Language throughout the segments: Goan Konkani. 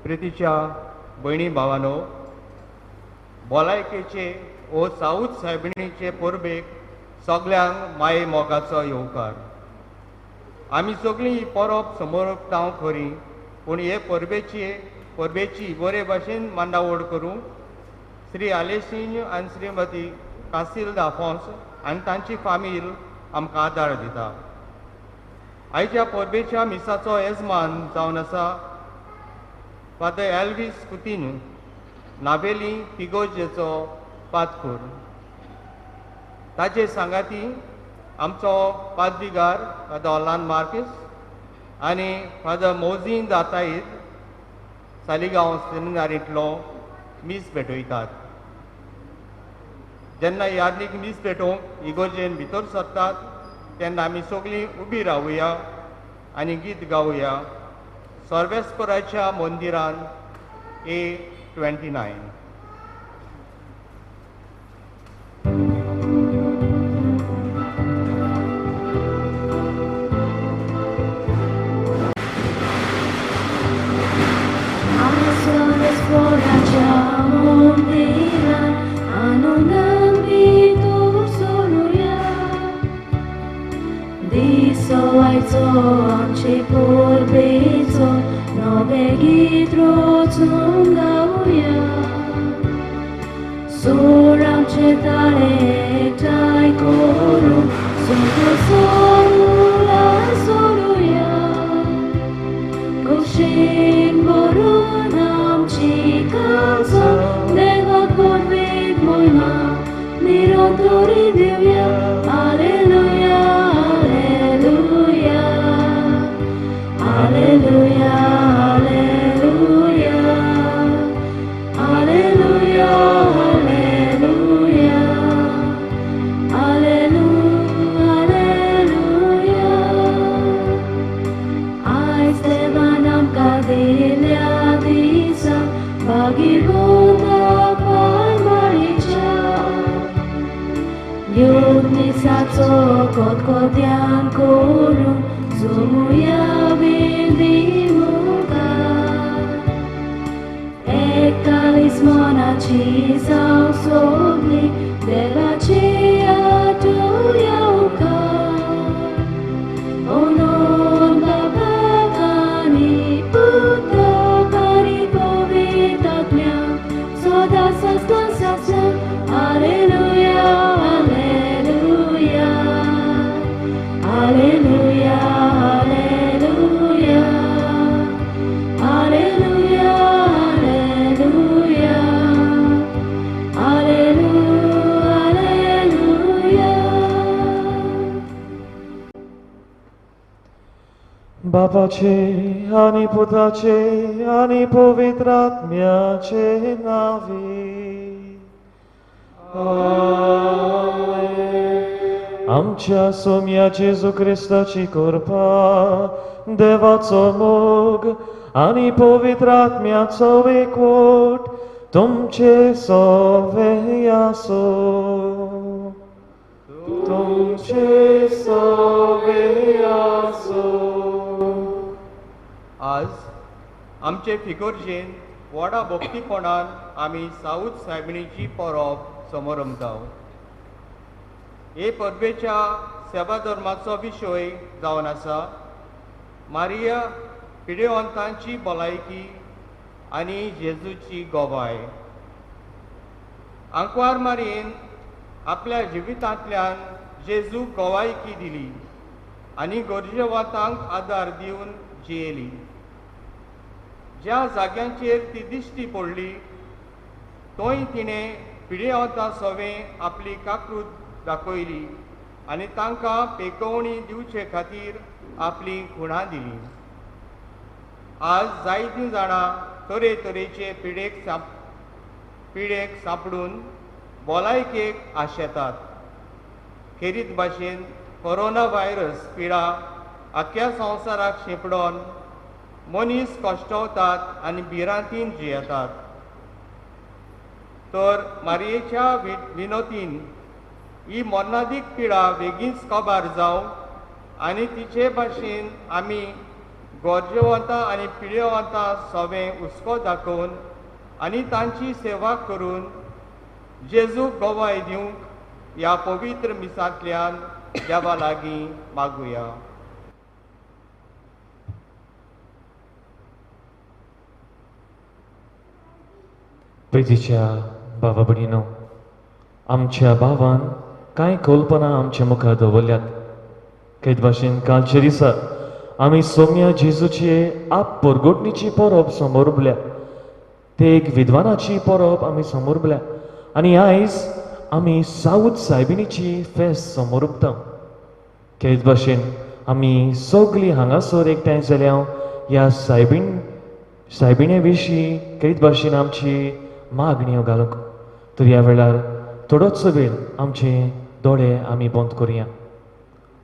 प्रितीच्या भयणी भावानो, भलायकेचे ओ साऊद सायबिणीचे परबेक सगल्यांक माये मोगाचो येवकार. आमी सगळीं ही परब समोरतांव खरी, पूण हे परबेची बरे भाशेन मांडावळ करूंक श्री आलेसिंज आनी श्रीमती कासिल आफोन्स आनी तांची फामील आमकां आदार दिता. आयच्या परबेच्या मिसाचो येजमान जावन आसा फादर एल्वीस कुतीन, नावेली पिगोजेचो पादकूर. ताचे सांगाती आमचो पादविगार फादर ऑलान मार्कीस आनी फादर मोझीन दाताईद सालिगांव सेमिनारींतलो मीस भेटयतात. जेन्ना यादनीक मीस भेटोवंक इगोर्जेन भितर सरतात तेन्ना आमी सगळीं उबी रावया आनी गीत गावया सर्वेस्पराच्या मंदिरान ए 29. बापाचे आनी पुताचे आनी पवित्र आत्म्याचे नांवे आमेन. आमच्या सोम्या जेजू क्रिस्ताची कृपा, देवाचो मोग आनी पवित्र आत्म्याचो एकवट तुमचे सवे आसूं. तुमचे सवे आसूं. आज आमचे फिगोर्जेन व्हडा भक्तीपणान आमी साऊद सायबिणीची परब समरमताव. हे परबेच्या सेवा धर्माचो विशय जावन आसा मारिया पिडेवंतांची भलायकी आनी जेजूची गवाय. आंकवार मारयेन आपल्या जिवितांतल्यान जेजूक गवायकी दिली आनी गरजेवंतांक आदार दिवन जियेली. ज्या जाग्यांचेर ती दिश्टी पडली थंय तिणें पिडेवंतां सवें आपली काकृत दाखयली आनी तांकां पेकोवणी दिवचे खातीर आपली खुणां दिली. आज जायतीं जाणां तरेतरेचे पिडेक सांपडून भलायकेक आशेतात. खेरीत भाशेन कोरोना व्हायरस पिडा आख्ख्या संवसाराक शिंपडोन मनीस कश्टवतात आनी भिरांतीन जियेतात. तर मारयेच्या विनोतीन ही मरणादीक पिडा बेगीनच कबार जावं आनी तिचे भाशेन आमी गरजेवंतां आनी पिडेवंतां सवें हुस्को दाखोवन आनी तांची सेवा करून जेजूक गवाय दिवंक ह्या पवित्र मिसांतल्यान देवा लागीं मागुया. प्रितीच्या बाबा भयणीनो, आमच्या भावान कांय कल्पना आमच्या मुखार दवरल्यात. तेच भाशेन कालच्या दिसा आमी सोम्या जेजूचे आप परगटणीची परब समोरबल्या, ते एक विद्वानाची परब आमी समोरबल्या आनी आयज आमी साऊथ सायबिणीची फेस्त समोरपता. तेच भाशेन आमी सगळीं हांगासर एकठांय जाल्या ह्या सायबिणे विशीं तेच भाशेन आमची मागण्यो घालूंक. तर ह्या वेळार थोडोचो वेळ आमचे दोळे आमी बंद करुया,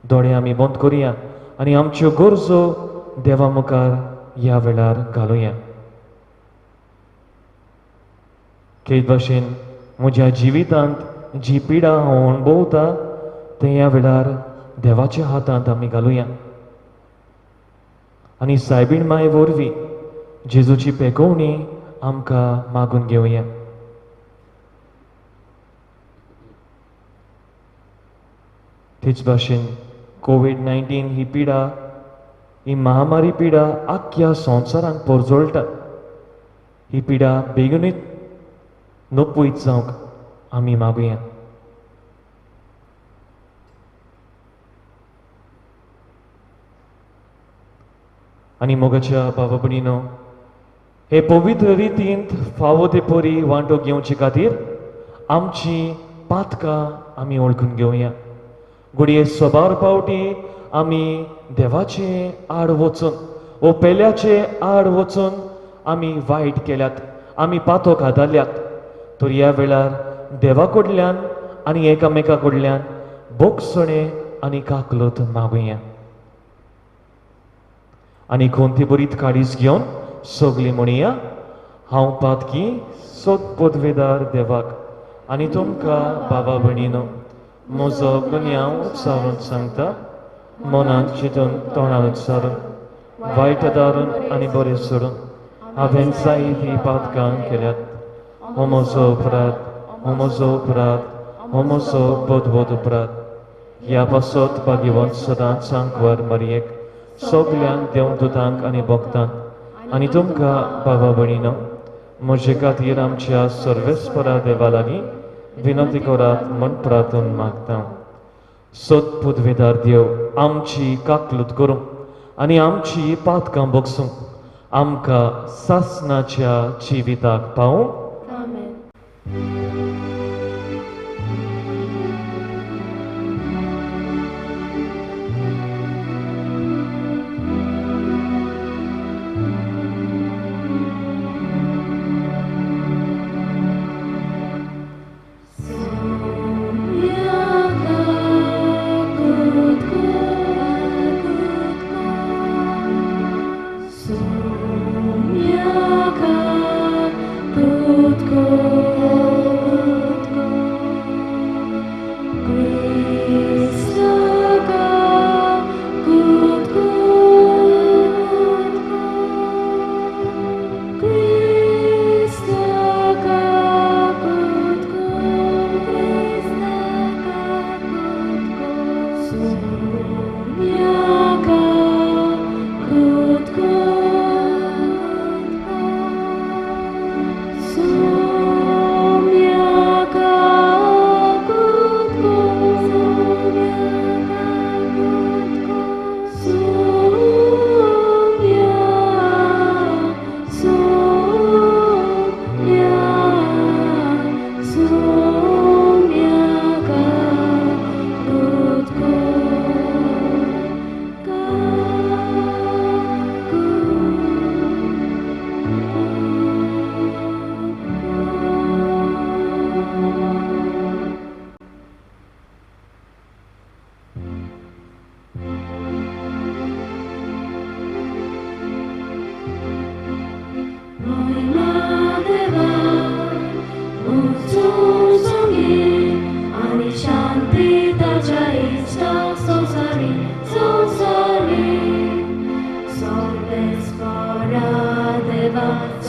दोळे आमी बंद करुया आनी आमच्यो गरजो देवा मुखार ह्या वेळार घालुया. तेच भाशेन म्हज्या जिवितांत जी पिडा हांव अणभवता तें ह्या वेळार देवाच्या हातांत आमी घालुया आनी सायबीण माय वरवीं जेजूची पेकोवणी आमकां मागून घेवया. तेच भाशेन कोवीड-19 ही पिडा, ही महामारी पिडा आख्ख्या संवसारांत परजळटा. ही पिडा बेगीनूच नपयत जावंक आमी मागुया. आनी मोगाच्या बाबा भयणीनो, हे पवित्र रितींत फावो ते परी वांटो घेवचे खातीर आमची पातकां आमी वळखून घेवया. घडये सबार पावटी आमी देवाचे आड वचून वो पेल्याचे आड वचून आमी वायट केल्यात, आमी पातक हाताळ्यात. तर ह्या वेळार देवा कडल्यान आनी एकामेका कडल्यान भोगसणें आनी काकलत मागुया आनी कोणती बरीत काडीस घेवन सगळीं म्हणया, हांव पातकी सोद पदवेदार देवाक आनी तुमकां बाबा भयणीनो म्हजो गुन्यांव उच्चारून सांगता, मनांत चिंतून तोंडान उच्चारून वायट दारून आनी बरें सोडून हांवें जायतीं पातकां केल्यात. हो म्हजो अपराध, हो म्हजो अपराध, हो म्हजो बदवद अपराध. ह्या पासत भाग्यवंत सदांच सांकवार मरयेक सगल्यांक देवदूतांक आनी भक्तांक आनी तुमकां बाबा भयणीनो म्हजे खातीर आमच्या सर्वेस्परा देवा लागीं विनंती करात म्हण प्रार्थन मागता. सत पुदवेदार देव आमची काकलूत करूं आनी आमची पातकां बगसूं, आमकां सासणाच्या जिविताक पावूं. So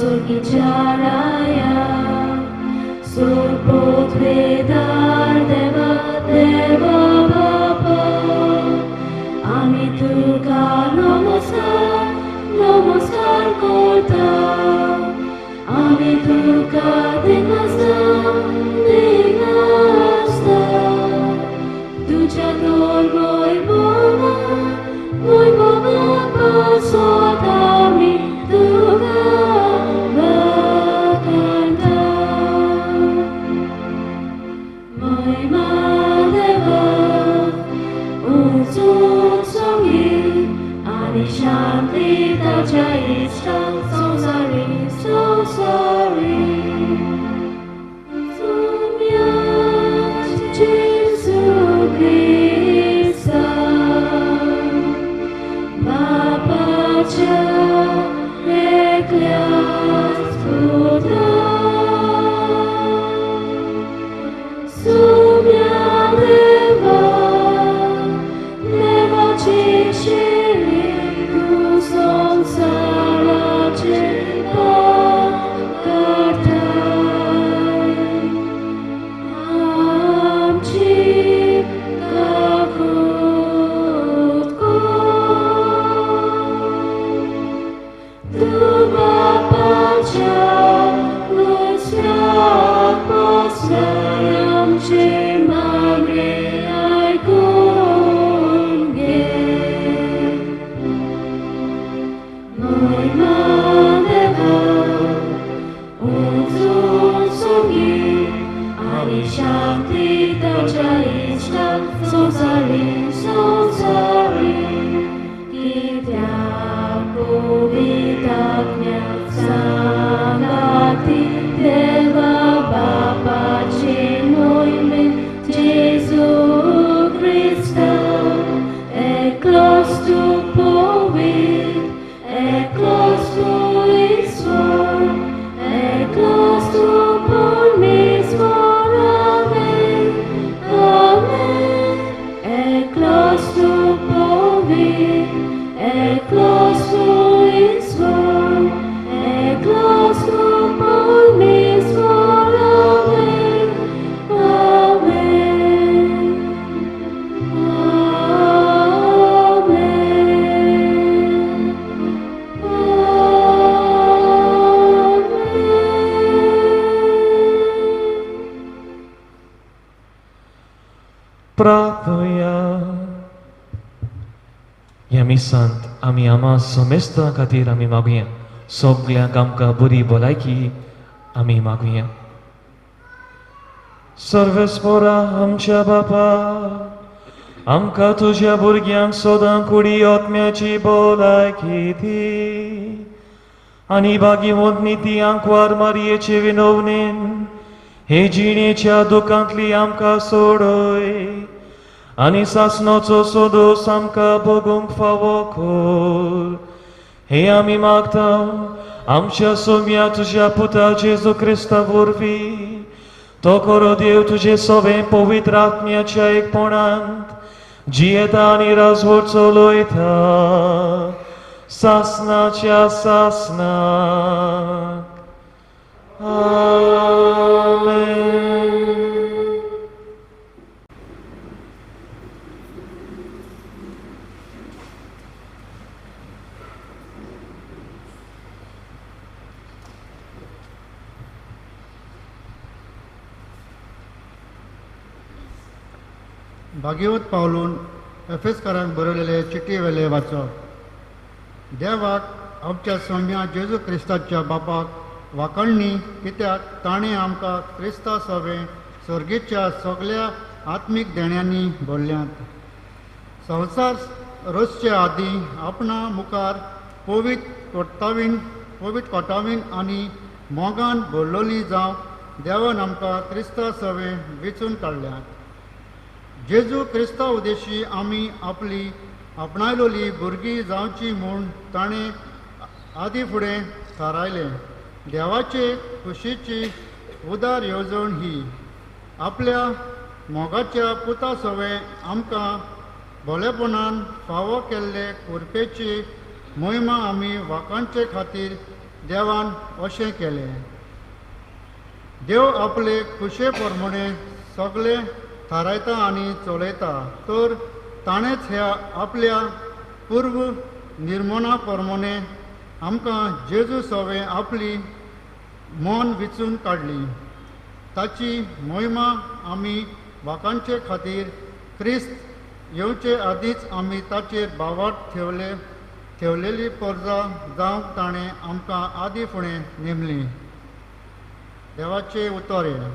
सोर्गीच्या राया सोरपोतवेदार देवा देवा बापा आमी तुका नमस्कार नमस्कार करता आमी तुका दिनासता दिनासता तुज्या तोर मोय बाबा मोय बाबा पासत आमी तुका वाखाणता. महिमा देवा उंच उंच आनी शांती ताच्या इश्टा संवसारी संवसारी. सोम्या जेजू क्रिस्ता बापाच्या एकल्याच पुता सोम्या देवा देवाची शिरी तूं संवसाराचे पाप काडटाय आमची काकूत कर. तूं बापाच्या उजव्याक बसलाय आमचें मागणें आयकून घे. महिमा देवा उंच उंच आनी शांती ताच्या इश्टा संवसारी संवसारी. कित्याक पवित्र आत्म्या सांगाती देवा बापाचे मोहिमे जेजू क्रिस्ता एकलोच तूं पवित्र एकलोच तूं ईश्वर एकलोच तूं परमेश्वर. आमेन आमेन. एकलोच तूं पवित्र एकलोच तूं ईश्वर एकलोच तूं परमेश्वर. आमेन आमेन आमेन आमेन. प्रार्थया. ह्या मिसांत आमी आमा समेस्तां खातीर आमी मागुया. सगल्यांक आमकां बरी भलायकी आमी मागुया. सर्वेस्पोरा आमच्या बापा आमकां तुज्या भुरग्यांक सदां कुडी आत्म्याची भलायकी दी आनी भागीवंत निती आंकवार मारयेचे विनवणेन हे जिणेच्या दुखांतली आमकां सोडय आनी सासणाचो सोदोस आमकां भोगूंक फावो कर. हे आमी मागता आमच्या सोम्या तुज्या पुता जेजू क्रिस्ता वरवीं. तो खरो देव तुजे सवें पवित्र आत्म्याच्या एकपणांत जियेता आनी राजवट चलयता सासणाच्या सासणाक. आमेन. भागीवत पावलून एफेसकारांक बरयलेले चिटी वेले वाचप. देवाक आमच्या सोम्या जेजू क्रिस्ताच्या बापाक वाकणणी कित्याक ताणें आमकां क्रिस्ता सवें सर्गीच्या सगल्या आत्मीक देण्यांनी भरल्यात. संवसार रचचे आदीं आपणा मुखार पवित्र कोटावीन आनी मोगान भरलोली जावंक देवान आमकां क्रिस्ता सवें वेंचून काडल्यात. जेजू क्रिस्ता उदेशी आमी आपली आपणायलोली भुरगीं जावची म्हूण ताणें आदी फुडें थारायलें. देवाचे खुशीची उदार येवजण ही आपल्या मोगाच्या पुता सवें आमकां भोलेपणान फावो केल्ले कुरपेची मोहिमा आमी वाकांचे खातीर देवान अशें केलें. देव आपले खुशे प्रमाणे सगळें थारायता आनी चलयता, तर ताणेंच ह्या आपल्या पूर्व निर्मणा प्रमाणे आमकां जेजू सवें आपली मन विचून काडली. ताची मोहिमा आमी वाकांचे खातीर क्रिस्त येवचे आदींच आमी ताचेर भावार्थ ठेवलेली परजा जावंक ताणें आमकां आदीं फुडें नेमली. देवाचे उतर हें.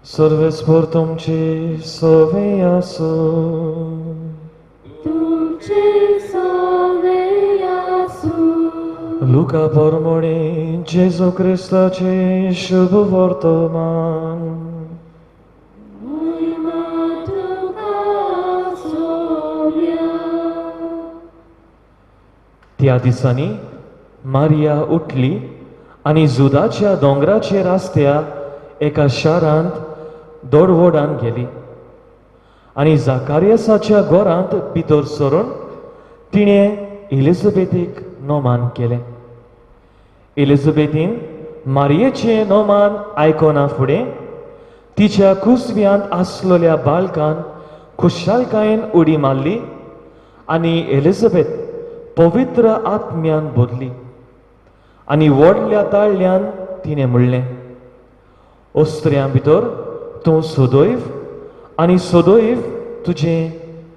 सर्वेस्पर तुमचे सवे आसो. तुमचे सवे आसो. लुका प्रमाणे जेजू क्रिस्ताचे शुभ वर्तमान. महिमा तुका सोम्या. त्या दिसांनी मारिया उठली आनी जुदाच्या दोंगराचेर आसत्या एका शारांत दोडवोडान गेली आनी जाकारियसाच्या घरांत भितर सरून तिणें एलिझाबेथीक नोमान केलें. एलिझाबेथीन मारयेचें नोमान आयकना फुडें तिच्या कुसव्यांत आसलेल्या बाळकान खुशालकायेन उडी मारली आनी एलिझाबेथ पवित्र आत्म्यान बदली आनी व्हडल्या ताळल्यान तिणें म्हणलें, ओस्त्र्यां भितर तूं सदैव आनी सदैव तुजें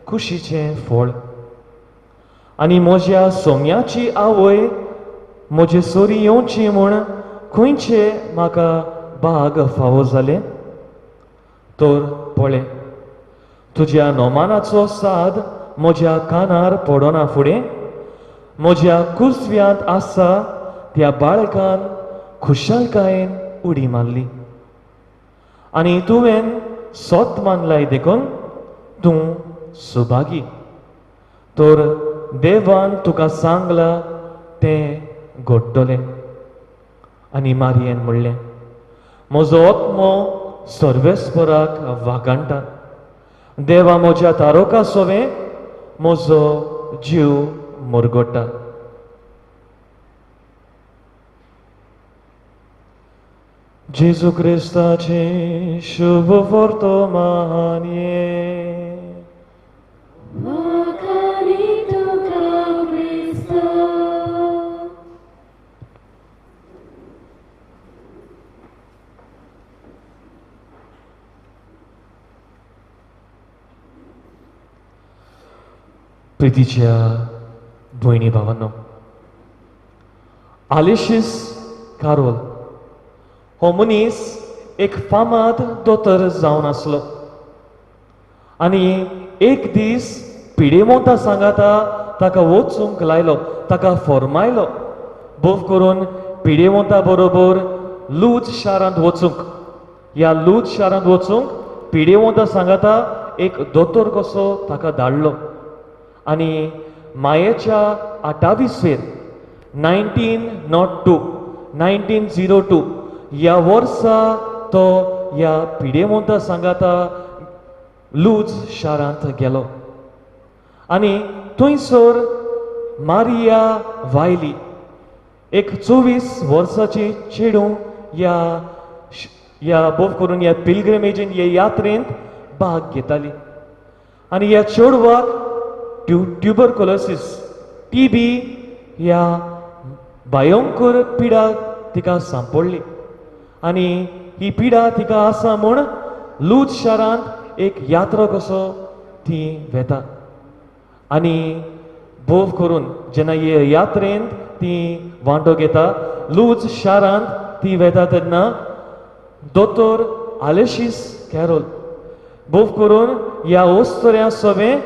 कुशीचें फळ आनी म्हज्या सोम्याची आवय म्हजे सरी येवची म्हूण खंयचे म्हाका भाग फावो जालें? तर पळय, तुज्या नोमानाचो साद म्हज्या कानार पडना फुडें म्हज्या कुसव्यांत आसा त्या बाळकान खुशालकायेन उडी मारली आनी तुवें सोत मानलाय देखून तूं सुभागी. तर देवान तुका सांगला तें घडटलें. आनी मारयेन म्हणलें, म्हजो आत्मो सर्वेस्पराक वागाणटा, देवा म्हज्या तारोका सोवें म्हजो जीव मुरगोटा. जेजू क्रिस्ताचें शुभ वर्तमान हें. प्रितीच्या भयणी भावांनो, आलेशीस कारोल हो मनीस एक फामाद दोतोर जावन आसलो आनी एक दीस पिडेमोंता सांगाता ताका वचूंक लायलो, ताका फॉर्मायलो भोव करून पिडेमोंता बरोबर लूज शारांत वचूंक. ह्या लूज शारांत वचूंक पिडेमोंता सांगाता एक दोतोर कसो ताका धाडलो आनी मायेच्या 28वेर 1902 1902 ह्या वर्सा तो ह्या पिडेमोंता सांगाता लूज शारांत गेलो आनी थंयसर मारिया वायली एक 24 वर्साची चेडूं ह्या ह्या भोव करून ह्या पिलग्रिमेजीन ह्या यात्रेंत भाग घेताली आनी ह्या चेडवाक ट्युबरकुलोसीस टीबी ह्या भयंकर पिडा तिका सांपडली आनी ही पिडा तिका आसा म्हूण लूज शारांत एक यात्रा कसो ती वेता आनी भोव करून जेन्ना हे यात्रेंत ती वांटो घेता लूज शारांत ती वेता तेन्ना दोतोर आलेशीस कॅरोल भोव करून ह्या ओस्तऱ्या सोवें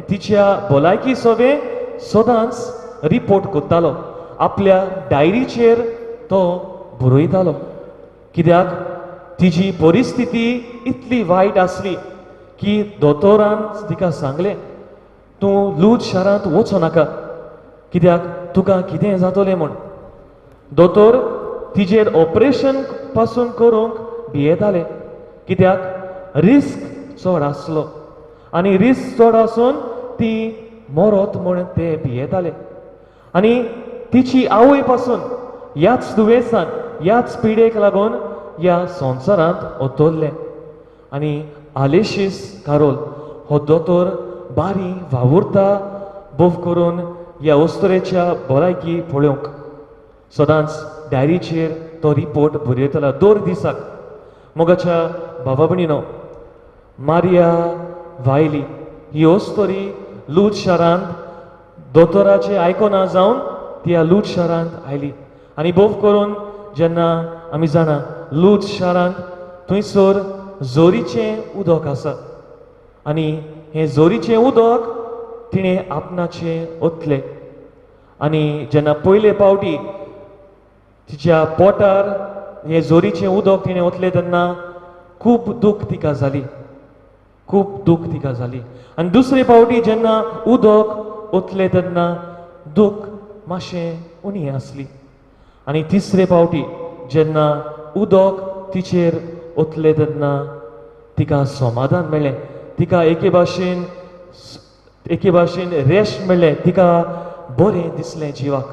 तिच्या भलायकी सोवें सदांच रिपोर्ट करतालो, आपल्या डायरीचेर तो बरयतालो. कित्याक तिजी परिस्थिती इतली वायट आसली की दोतोरान तिका सांगलें, तूं लूज शारांत वचूं नाका, कित्याक तुका कितें जातलें म्हूण. दोतोर तिजेर ऑपरेशन पासून करूंक भियेताले, कित्याक रिस्क चड आसलो आनी रिस्क चड आसून ती मरत म्हूण ते भियेताले. आनी तिची आवय पासून ह्याच दुयेंसान ह्याच पिडेक लागून ह्या संवसारांत ओतरलें आनी आलेशीस कारोल हो दोतोर बारी वावुरता भोव करून ह्या अस्तुरेच्या भलायकी पळोवंक. सदांच डायरीचेर तो रिपोर्ट बरयतलो दर दिसाक. मोगाच्या भावा भयणीनो, मारिया वायली ही अस्तुरी लूज शारांत दोतोराचें आयकना जावन ती ह्या लूज शारांत आयली आनी भोव करून जेन्ना आमी जाणा लूज शारांत थंयसर जोरीचें उदक आसा आनी हें जोरीचें उदक तिणें आपणाचें ओतलें आनी जेन्ना पयले पावटी तिच्या पोटार हें जोरीचें उदक तिणें ओतलें तेन्ना खूब दूख तिका जाली, खूब दूख तिका जाली. आनी दुसरे पावटी जेन्ना उदक ओतलें तेन्ना दूख मातशें उणी आसली आनी तिसरे पावटी जेन्ना उदक तिचेर ओतलें तेन्ना तिका समाधान मेळ्ळें, तिका एके भाशेन रेस्ट मेळ्ळें, तिका बरें दिसलें जिवाक.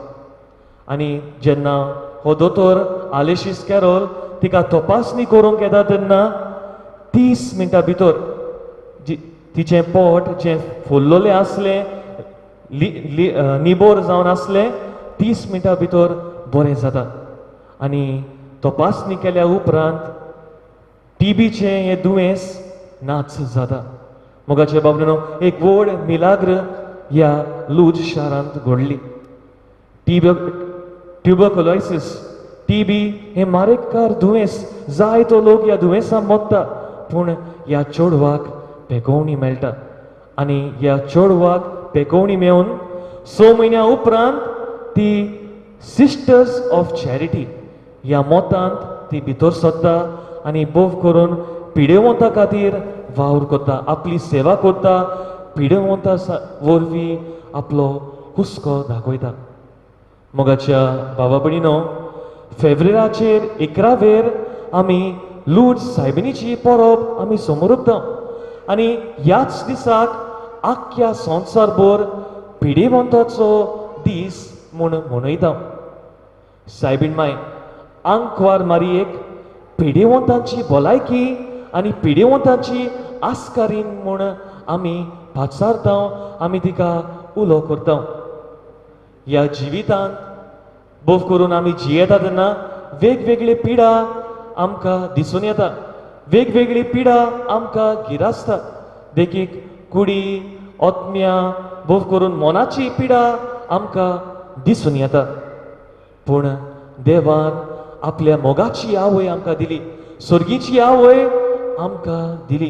आनी जेन्ना हो दोतोर आलेशीस कॅरोल तिका तपासणी करूंक येता तेन्ना 30 मिनटां भितर तिचें पोट जें फुल्लोलें आसलें, निबोर जावन आसलें, 30 मिनटां भितर बरें जाता. आनी तपासणी केल्या उपरांत टीबीचें हें दुयेंस नाच जाता. मोगाचे बाबलो, एक व्हड मिलाग्र ह्या लूज शारांत घडली. ट्युबरकुलोसिस, टीबी हें मारेककार दुयेंस, जायतो लोक ह्या दुयेंसान मरता, पूण ह्या चेडवाक पेकोवणी मेळटा. आनी ह्या चेडवाक पेकोवणी मेळून 6 म्हयन्या उपरांत ती सिस्टर्स ऑफ चॅरिटी ह्या मोतांत ती भितर सरता आनी भोव करून पिडेवंता खातीर वावर करता, आपली सेवा करता, पिडेवंता वरवीं आपलो हुस्को दाखयता. मोगाच्या बाबा भयणीनो, फेब्रेराचेर 11वेर आमी लूर्द सायबिणीची परब आमी समोर आनी ह्याच दिसाक आख्ख्या संवसारभर पिडेवंताचो दीस म्हूण मनयता. सायबीण माय आंकवार मारयेक पिडेवंतांची भलायकी आनी पिडेवंतांची आस्कारीन म्हूण आमी पाचारता, आमी तिका उलो करता. ह्या जिवितांत भोव करून आमी जियेता तेन्ना वेगवेगळी पिडा आमकां दिसून येता, वेगवेगळी पिडा आमकां गिरासता. देखीक कुडी, आत्म्या, भोव करून मनाची पिडा आमकां दिसून येता. पूण देवान आपल्या मोगाची आवय आमकां दिली, सर्गीची आवय आमकां दिली.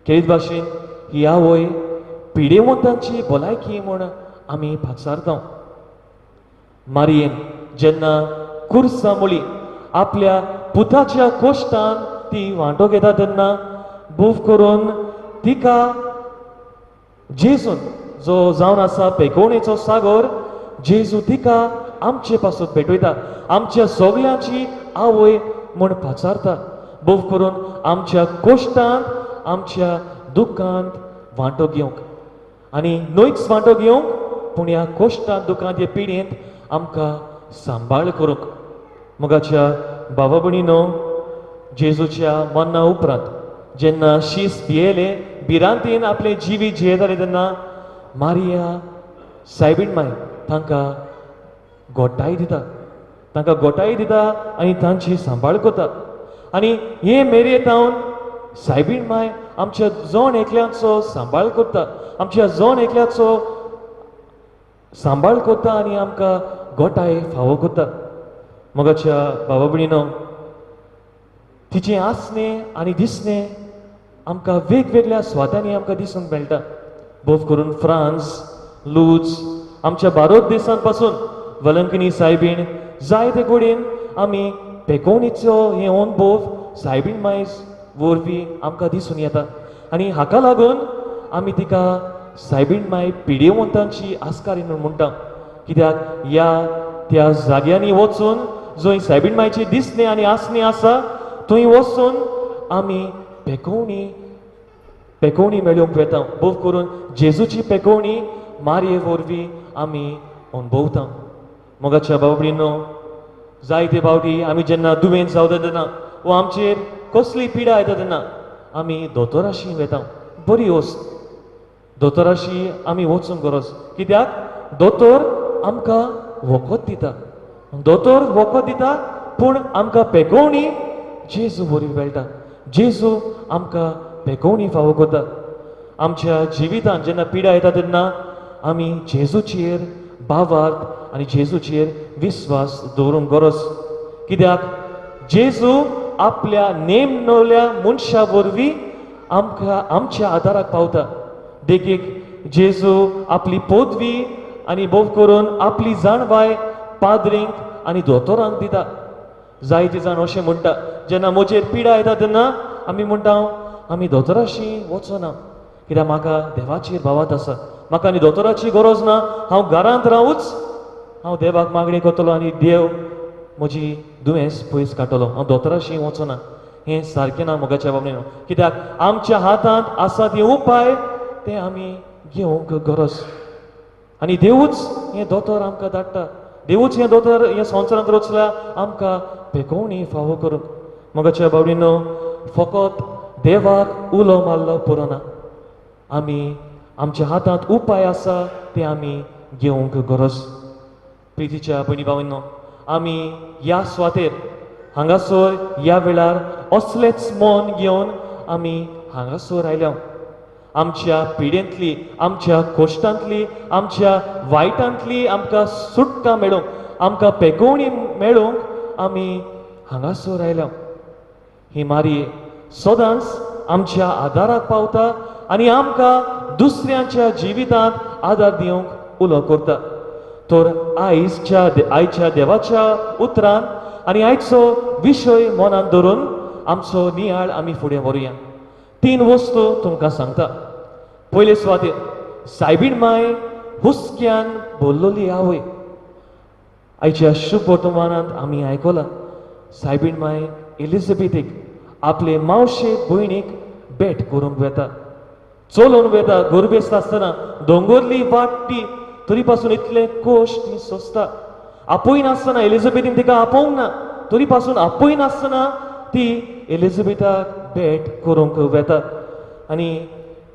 केळीत भाशेन ही आवय पिडेवंतांची भलायकी म्हूण आमी पाचारता. मारयेन जेन्ना कुर्सा मुळी आपल्या पुताच्या कोश्टान ती वांटो घेता तेन्ना भोव करून तिका जेजून जो जावन आसा पेकोवणेचो सागर, जेजू तिका आमचे पासून पेटयता, आमच्या सगल्यांची आवय म्हूण पाचारता. भोव करून आमच्या कोश्टांत, आमच्या दुख्खांत वांटो घेवंक, आनी न्हयच वांटो घेवंक पूण ह्या कोश्टांत, दुख्खांत, हे पिडयेंत आमकां सांबाळ करूंक. मोगाच्या बाबा भयणीनो, जेजूच्या मरणा उपरांत जेन्ना शीस भियेले, भिरांतीन आपलें जिवीत जियेताले तेन्ना मारिया सायबीण माय तांकां गोठाय दिता, तांकां गोठाय दिता आनी तांची सांबाळ करता. आनी हे मेरेतावन सायबीण माय आमच्या जण एकल्याचो सांबाळ करता, आमच्या जण एकल्याचो सांबाळ करता आनी आमकां गोठाय फावो करता. मोगाच्या बाबा भयणीनो, तिचें आसणें आनी दिसणें आमकां वेगवेगळ्या स्वातांनी आमकां दिसूंक मेळटा. भोव करून फ्रांस, लूज, आमच्या भारत देशांत पासून वलंकनी सायबीण जायते कडेन आमी पेकोवणीचो हे अनुभव सायबीण मायज वरवीं आमकां दिसून येता. आनी हाका लागून आमी तिका सायबीण माय पिडेवंतांची आस्कारी म्हूण म्हणटा. कित्याक ह्या त्या जाग्यांनी वचून जंय सायबीण मायची दिसणें आनी आसणें आसा थंय वचून आमी पेकोवणी मेळोवंक वेता. भोव करून जेजूची पेकोवणी मारये वरवीं आमी अणभवता. मोगाच्या बाबा भयणीनो, जायते फावटी आमी जेन्ना दुयेंत जावता तेन्ना वा आमचेर कसली पिडा येता तेन्ना आमी दोतोराशी वेता. बरी वस्त, दोतोराशी आमी वचूंक गरज, कित्याक दोतोर आमकां वखद दिता, दोतोर वखद दिता, पूण आमकां पेकोवणी जेजू वरवीं मेळटा. जेजू आमकां पेकोवणी फावो करता. आमच्या जिवितांत जेन्ना पिडा येता तेन्ना आमी जेजूचेर भावार्थ आनी जेजूचेर विस्वास दवरूंक गरज, कित्याक जेजू आपल्या नेमनवल्या मनशा वरवीं आमकां आमच्या आदाराक पावता. देखीक जेजू आपली पदवी आनी भोव करून आपली जाणवाय पाद्रींक आनी दोतोरांक दिता. जायते जाण अशें म्हणटा, जेन्ना म्हजेर पिडा येता तेन्ना आमी म्हणटा आमी दोतोराशी वचना, कित्याक म्हाका देवाचेर भावात आसा, म्हाका आनी दोतोराची गरज ना, हांव घरांत रावूच, हांव देवाक मागणी करतलो आनी देव म्हजी दुयेंस पयस काडटलो, हांव दोतोराशी वचना. हें सारकें ना मोगाच्या बाबतींत, कित्याक आमच्या हातांत आसा ते उपाय ते आमी घेवंक गरज, आनी देवूच हें दोतोर आमकां धाडटा, देवूच हें दोतोर ह्या संवसारांत रचला आमकां पेकोवणी फावो करूंक. मोगाच्या बावडीनो, फकत देवाक उलो मारलो पुरोना, आमी आमच्या हातांत उपाय आसा ते आमी घेवंक गरज. प्रितीच्या भयणी भावांनो, आमी ह्या सुवातेर हांगासर ह्या वेळार असलेच मन घेवन आमी हांगासर आयल्या. आमच्या पिडेंतली, आमच्या कोश्टांतली, आमच्या वायटांतली आमकां सुटका मेळूंक, आमकां पेकोवणी मेळूंक आमी हांगासर आयल्या. ही मारी सदांच आमच्या आदाराक पावता आनी आमकां दुसऱ्यांच्या जिवितांत आदार दिवंक उलो करता. तर आयच्या देवाच्या उतरान आनी आयचो विशय मनांत धरून आमचो नियाळ आमी फुडें व्हरुया. तीन वस्तू तुमकां सांगता. पयले सुवातेर सायबीण माय हुस्क्यान भरलोली आवय. आयच्या शुभ वर्तमानांत आमी आयकलां सायबीण माय एलिझाबेथीक आपले मावशे भयणीक भेट करूंक वेता, चलोवन वेता. गोरबेस्त आसतना दोंगोरली वाट ती, तरी पासून इतले कश्ट ती सोंसता. आपयनासतना एलिझाबेथीन तिका आपोवंक ना, तरी पासून आपयनासतना ती एलिझाबेथाक भेट करूंक वेता. आनी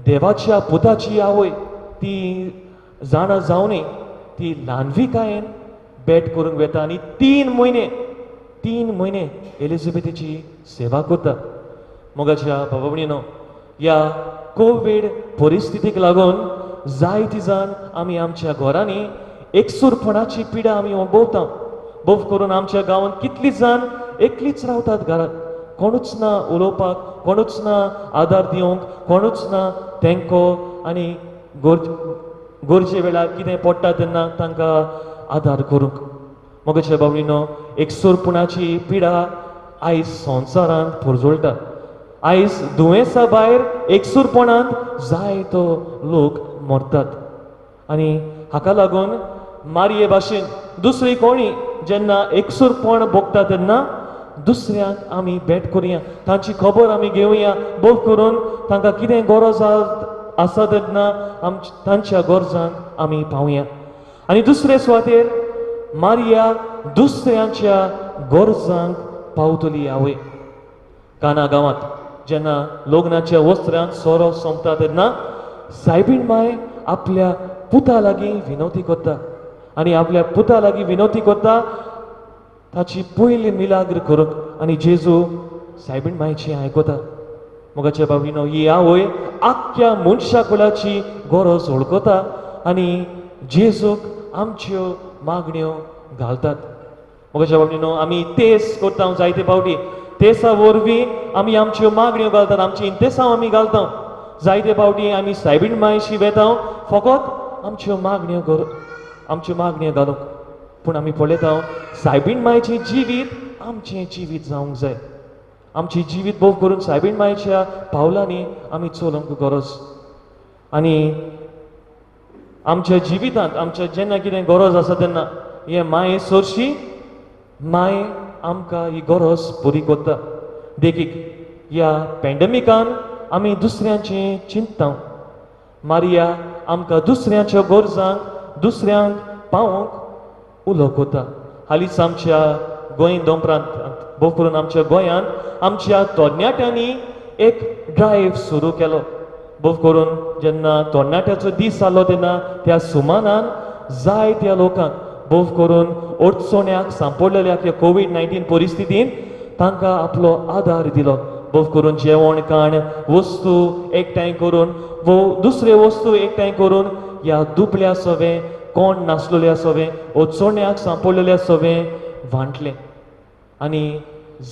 देवाच्या पुताची आवय ती जाणा जावनय ती ल्हानविकायेन भेट करूंक वेता आनी 3 म्हयने एलिझाबेथीची सेवा करता. मोगाच्या बाबा भयणीनो, ह्या कोवीड परिस्थितीक लागून जायती जाण आमी आमच्या घरांनी एकसूरपणाची पिडा आमी अणभवता. भोव करून आमच्या गांवांत कितली जाण एकलीच रावतात घरांत, कोणूच ना उलोवपाक, कोणूच ना आदार दिवंक, कोणूच ना तेंको आनी गरजे वेळार कितें पडटा तेन्ना तांकां आदार करूंक. मोगाच्या बाबडीनो, एकसूरपणाची पिडा आयज संवसारांत पुरजोळटा. आयज दुयेंसा भायर एकसूरपणांत जायतो लोक मरतात आनी हाका लागून मारये भाशेन दुसरी कोणी जेन्ना एकसूरपण भोगता तेन्ना दुसऱ्यांक आमी भेट करुया, तांची खबर आमी घेवया. भोव करून तांकां कितें गरज आसा तेन्ना तांच्या गरजांक आमी पावया. आनी दुसरे सुवातेर मारिया दुसऱ्यांच्या गरजांक पावतली आवय. काना गांवांत जेन्ना लग्नाच्या वस्त्रांत सोरो सोंपता तेन्ना सायबीण माय आपल्या पुता लागीं विनवती करता आनी आपल्या पुता लागीं विनवती करता ताची पयली मिलाग्र करूंक. आनी जेजू सायबीण मायची आयकता. मोगाच्या बाबीनो, ही आवय आख्ख्या मनशा कुळाची गरज वळखता आनी जेजूक आमच्यो मागण्यो घालतात. मोगाच्या बाबीनो, आमी तेस करता जायते फावटी, तेसा वरवीं आमी आमच्यो मागण्यो घालतात, आमची इंतेसांव आमी घालता. जायते फावटी आमी सायबीण मायशी वेता फकत आमच्यो मागण्यो आमच्यो मागण्यो घालूंक. पूण आमी पळयता सायबीण मायचें जिवीत आमचें जिवीत जावंक जाय. आमचें जिवीत भोव करून सायबीण मायच्या पावलांनी आमी चलोवंक गरज. आनी आमच्या जिवितांत आमच्या जेन्ना कितें गरज आसा तेन्ना हे माये सरशी माय आमकां ही गरज पुरी करता. देखीक ह्या पॅन्डेमिकान आमी दुसऱ्यांचें चिंतता. मारिया आमकां दुसऱ्यांच्या गरजांक दुसऱ्यांक पावोवंक उलो करता. हालींच आमच्या गोंय दोंपरांत, भोव करून आमच्या गोंयांत आमच्या तरणाट्यांनी एक ड्रायव्ह सुरू केलो. भोव करून जेन्ना तरणाट्याचो दीस जालो तेन्ना त्या सुमानान जायत्या लोकांक, भोव करून अडचण्याक सांपडलेल्या ह्या कोवीड-19 परिस्थितीन तांकां आपलो आदार दिलो. भोव करून जेवण खाण वस्तू एकठांय करून वो दुसरे वस्तू एकठांय करून ह्या दुबळ्या सवें, कोण नासलेल्या सवें, अडचण्याक सांपडलेल्या सवें वांटलें. आनी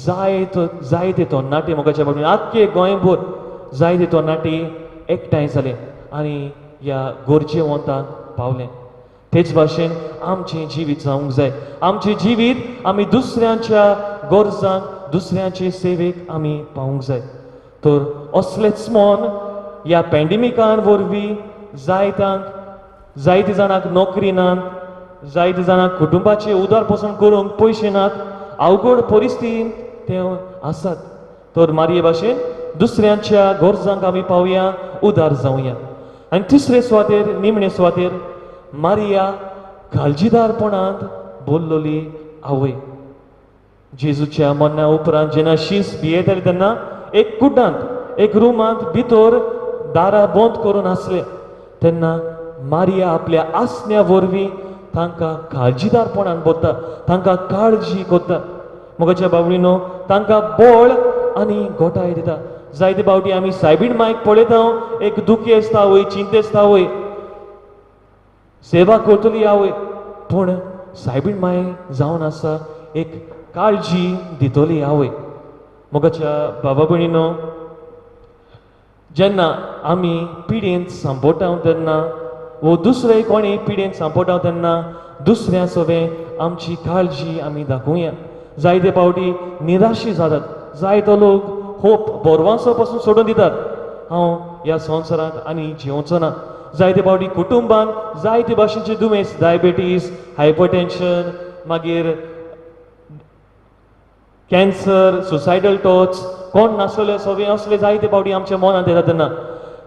जायते तरणाटे मोगाच्या बाबतींत आख्खे गोंयभर जायते तरणाटे एकठांय जाले आनी ह्या गरजेवंतांक पावले. तेच भाशेन आमचें जिवीत जावंक जाय. आमचें जिवीत आमी दुसऱ्यांच्या गरजांक, दुसऱ्यांचे सेवेक आमी पावूंक जाय. तर असलेच मन ह्या पॅन्डेमिकान वरवीं जायते जाणांक नोकरी नात, जायते जाणांक कुटुंबाचे उदार पोसण करूंक पयशे नात, अवघड परिस्थितींत ते आसात. तर मारये भाशेन दुसऱ्यांच्या गरजांक आमी पावया, उदार जावया. आनी तिसरे सुवातेर, निमणे सुवातेर, मारिया काळजीदारपणांत बोल्लोली आवय. जेजूच्या मरणा उपरांत जेन्ना शीस भियेताली तेन्ना एक कुड्डांत एक रुमांत भितर दारां बंद करून आसले तेन्ना मारिया आपल्या आसण्या वरवीं तांकां काळजीदारपणान भरता, तांकां काळजी करता. मोगाच्या बाबडीनो तांकां बळ आनी गोठाय दिता. जायते फावटी आमी सायबीण मायक पळयता, एक दुखेस्त आवय, चिंतेस्त आवय, सेवा करतली आवय, पूण सायबीण माय जावन आसा एक काळजी दितली आवय. मोगाच्या बाबा भयणीनो, जेन्ना आमी पिडेंत सांपोटाव तेन्ना वो दुसरे कोणी पिडेंत सांपोटाव तेन्ना दुसऱ्या सवें आमची काळजी आमी दाखोवया. जायते फावटी निराशी जातात, जायतो लोक होप बोरवांसो पासून सोडून दितात, हांव ह्या संवसारांत आनी जिवचो ना. जायते फावटी कुटुंबान जायते भाशेचे दुयेंस, डायबेटीस, हायपरटेन्शन, मागीर कॅन्सर, सुसायडल टॉट्स, कोण नासले सगळे असले जायते फावटी आमच्या मनांत येता तेन्ना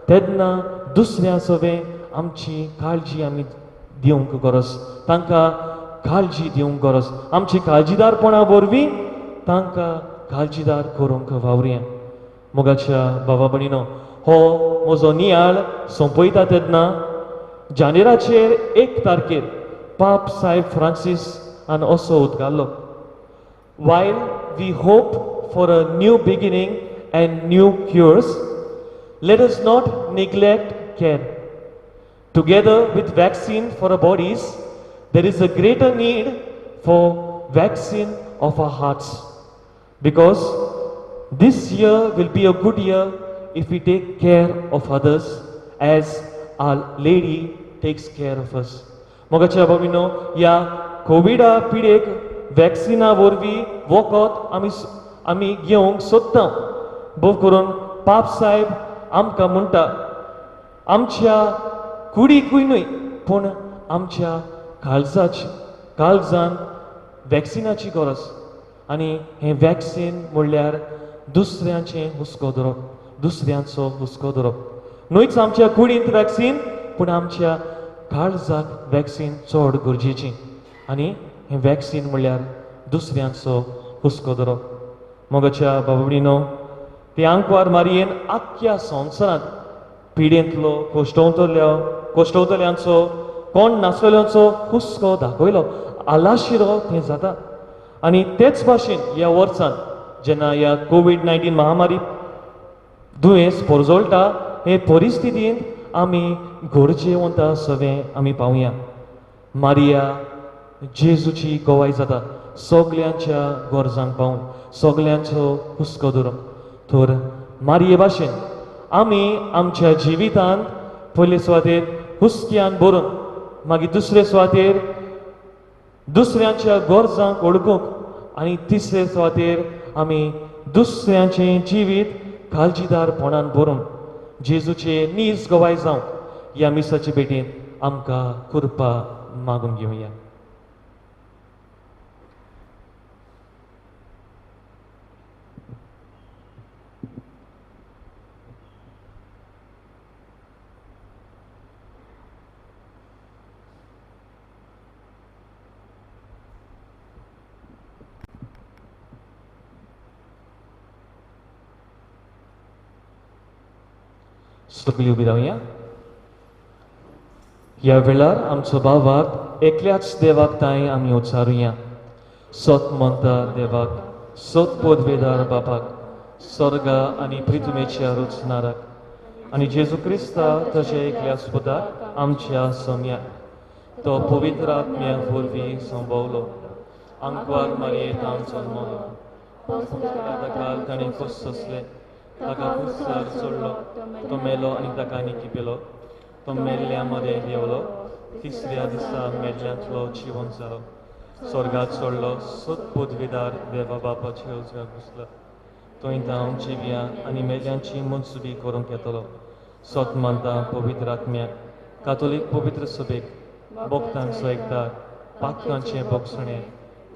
तेन्ना दुसऱ्या सगळें आमची काळजी आमी दिवंक गरज, तांकां काळजी दिवंक गरज. आमची काळजीदारपणा वरवीं तांकां काळजीदार करूंक वावरुया. मोगाच्या बाबा भयणीनो, हो म्हजो नियाळ सोंपयता तेन्ना जानेराचेर 1 तारखेर पाप साहेब फ्रांसीस आनी असो उदगारलो, While we hope for a new beginning and new cures, let us not neglect care. Together with vaccine for our bodies, there is a greater need for vaccine of our hearts. Because this year will be a good year if we take care of others as our Lady takes care of us. मोगाच्या बाबीनो, ह्या कोविडा पिडेक वॅक्सिना वरवीं वखद आमी घेवंक सोदता. भोव करून पाप साहेब आमकां म्हणटा, आमच्या कुडीकूय न्हय पूण आमच्या काळजाची, काळजान वॅक्सिनाची गरज. आनी हें वॅक्सीन म्हणल्यार दुसऱ्यांचें हुस्को धरप, दुसऱ्यांचो हुस्को धरप. न्हयच आमच्या कुडींत वॅक्सीन, पूण आमच्या काळजाक वॅक्सीन चड गरजेची. आनी हें वॅक्सीन म्हणल्यार दुसऱ्यांचो हुस्को धरप. मोगाच्या बाबडीनो, ते आंकवार मारयेन आख्ख्या संवसारांत पिडेंतलो कोश्टवतल्यांचो, कोण नासलेल्यांचो हुस्को दाखयलो, आलाशिरो थंय जाता. आनी तेच भाशेन ह्या वर्सान जेन्ना ह्या कोवीड-19 महामारी दुयेंस पोरजोळटा, हे परिस्थितींत आमी गरजेवंत सगळें आमी पावया. मारिया जेजूची गवाय जाता सगल्यांच्या गरजांक पावून, सगल्यांचो हुस्को धरून. तर मारिये भाशेन आमी आमच्या जिवितांत पयले सुवातेर हुस्क्यान भरून, मागीर दुसरे सुवातेर दुसऱ्यांच्या गरजांक वळखूंक, आनी तिसरे सुवातेर आमी दुसऱ्यांचें जिवीत काळजीदारपणान भरून जेजूचे नीज गवाय जावंक ह्या मिसाचे भेटेन आमकां कृपा मागून घेवया. सगळी उबी रावया. ह्या वेळार आमचो भावार्थ एकल्याच देवाक तांय आमी उच्चारुया. सत म्हणटा देवाक, सत पदवेदार बापाक, स्वर्गा आनी प्रितुमेच्या रुचनाराक, आनी जेजू क्रिस्ता तशें एकल्याच पुताक आमच्या सोम्याक, तो पवित्र आत्म्या वरवीं संभवलो, आंकवार मारयेंत जल्मलो, काल ताणें कश्ट सोंसले, ताका कुसार सोडलो, तो मेलो आनी ताका निकिपेलो, तो मेल्ल्या मदें देंवलो, तिसऱ्या दिसा मेल्ल्यांतलो जिवन जालो, स्वर्गात सोडलो, सत पदवेदार देवा बापाच्या उजव्याक घुसलो, थंय धांव जिव्या आनी मेल्ल्यांची मनसुबी करूंक येतलो. सत मानता पवित्र आत्म्याक, कातोलीक पवित्र सभेक, भक्तांचो एकदार, पातकांचें बोगसणें,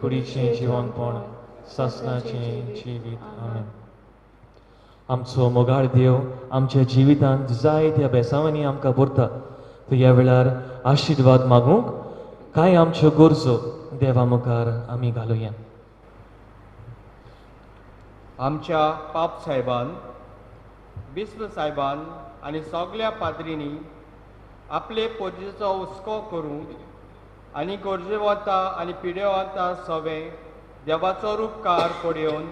कुडीचें जिवनपण, सासणाचें जिवीत. आमेन. आमचो मोगाळ देव आमच्या जिवितांत जाय त्या बेसांवांनी आमकां भरता. तर ह्या वेळार आशिर्वाद मागूंक कांय आमच्यो गरजो देवा मुखार आमी घालुया. आमच्या पाप साहेबान, बिस्प साहेबान आनी सगल्या पाद्रींनी आपले पोजेचो हुस्को करूंक आनी गरजेवंता आनी पिडेवंता सवें देवाचो उपकार पडयोवन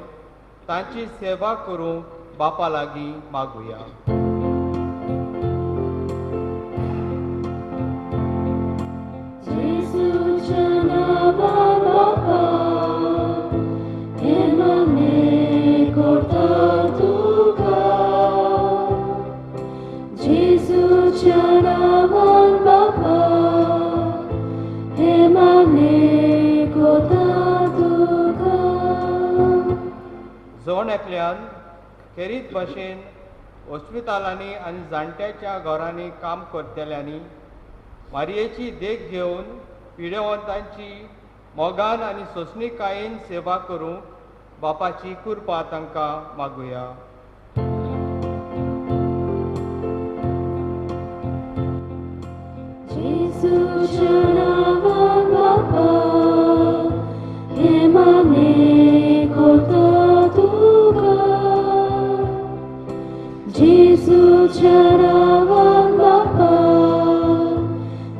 तांची सेवा करूंक बापा लागीं मागुया. जेजूच्या नांवान बापा, हें मागणें करता तुका. जेजूच्या नांवान बापा, हें मागणें करता तुका. जण एकल्यान खेरीत भाशेन ऑस्पितालांनी आनी जाणट्याच्या घरांनी काम करतल्यांनी मारयेची देख घेवन पिडेवंतांची मोगान आनी सोंसणीकायेन सेवा करूंक बापाची कृपा तांकां मागुया. जेजूच्या नांवान बापा, हें मागणें करता तुका. जेजूच्या नांवान बापा,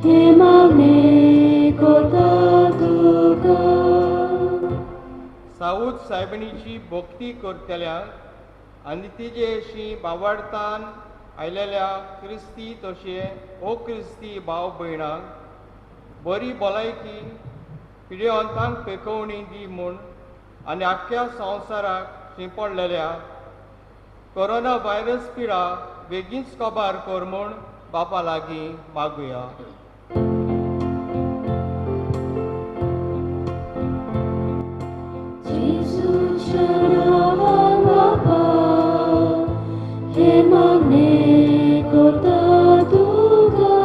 हें मागणें करता तुका. साऊद सायबिणीची भक्ती करतल्यांक आनी तिजेशी बावडतान आयलेल्या क्रिस्ती तशें ओ क्रिस्ती भाव भयणांक बरी भलायकी पिडेवंतांक पेकोवणी दी म्हूण आनी आख्ख्या संवसाराक शिंपडलेल्या कोरोना व्हायरस पिडा बेगीनच कबार कर म्हूण बापा लागीं मागुया. जेजूच्या नांवान बापा, हें मागणें करता तुका.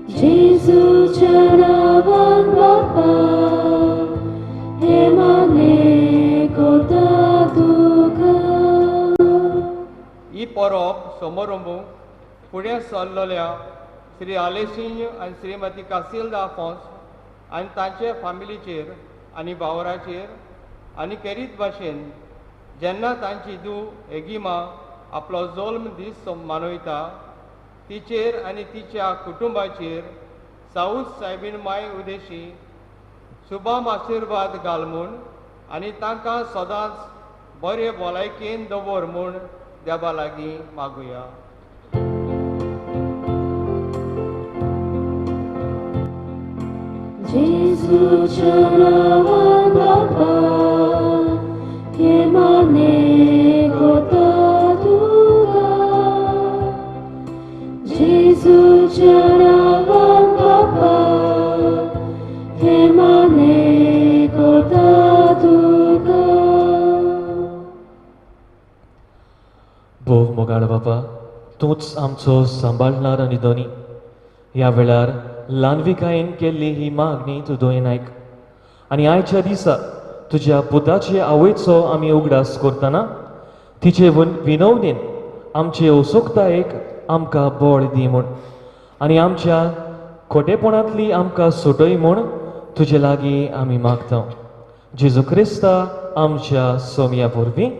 जेजूच्या नांवान बापा, हें मागणें करता तुका. ही परब समारंभूंक फुडें सरलेल्या श्री आलेसिंह आनी श्रीमती कासिल्दा आफोंस आनी तांचे फामिलीचेर आनी वावराचेर आनी खेरीत भाशेन जेन्ना तांची धूव एगिमा आपलो जल्म दीस मनयता तिचेर आनी तिच्या कुटुंबाचेर साऊद सायबीण माय उदेशी शुभाम आशिर्वाद घाल म्हूण आनी तांकां सदांच बरे भलायकेन दवर म्हूण देवा लागीं मागुया. जेजूच्या नांवान बापा, हें मागणें करता तुका. जेजूच्या नांवान बापा, हें मागणें करता तुका. भोव मोगाळ बापा, तूंच आमचो सांबाळणार आनी धनी. ह्या वेळार ल्हानविकायेन केल्ली ही मागणी तूं दोयन आयक आनी आयच्या दिसा तुज्या पुताचे आवयचो आमी उगडास करतना तिचे विनवणेन आमचे असोकतायेक आमकां बळ दी म्हूण आनी आमच्या खोटेपणांतली आमकां सुटय म्हूण तुजे लागीं आमी मागता. जेजू क्रिस्ता आमच्या सोमया वरवीं.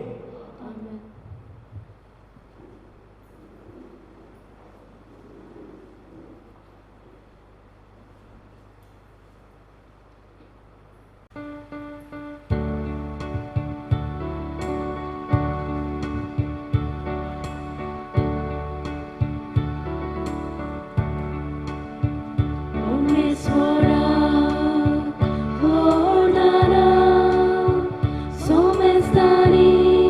Somestani.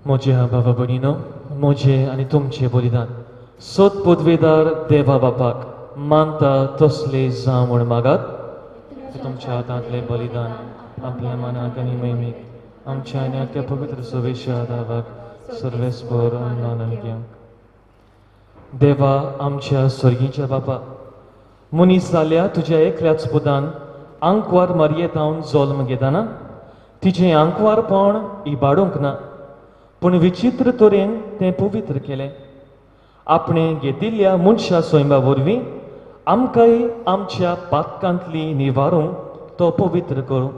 म्हज्या बाबा भयणीनो, म्हजें आनी तुमचें बलिदान सोद पदवेदार देवा बापाक मानता तसले जावं म्हूण मागात. तुमच्या हातांतलें बलिदान आपल्या मनाक आनी महिमेक आमच्या आनी आख्या पवित्र सभेच्या दावाक सर्वेस्पर मानून घेवंक. देवा आमच्या सर्गीच्या बापा, मनीस जाल्या तुज्या एकल्याच पुतान आंकवार मारयेतावन जल्म घेतना तिचें आंकवारपण इबाडूंक ना, पूण विचित्र तरेन तें पवित्र केलें. आपणें घेतिल्ल्या मनशा सैमा वरवीं आमकांय आमच्या पातकांतली निवारूंक तो पवित्र करूं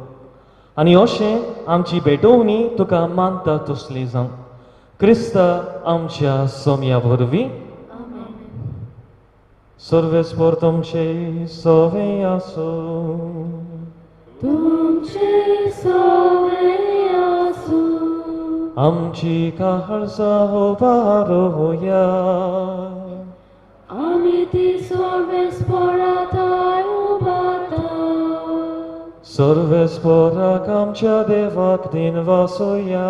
आनी अशें आमची भेटोवणी तुका मानता तसली जावं. क्रिस्ता आमच्या सोम्या वरवीं. सर्वेस्पर तुमचे सवे आसूं. तुमचे सवे आसूं. आमची काळजां उबारोया. आमी ती सर्वेस्परा थंय उबारता. सर्वेस्पराक आमच्या देवाक दिनवासोया.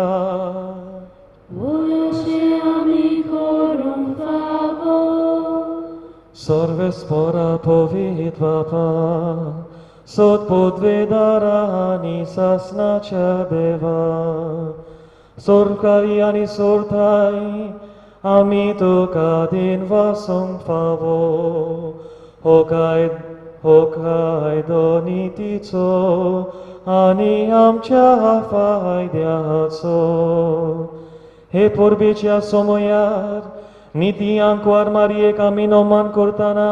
वय अशें आमी करूंक फावो. सर्वेस्परा पवित्र बापा, सोद पदवेदारा आनी सासनाच्या देवा, सोरकारी आनी सोरताय आमी तुका दिनवासूंक फावो. हो कायदो नितीचो आनी आमच्या फायद्याचो. हे परबेच्या समयार निती आंकवार मारयेक आमी नमन करतना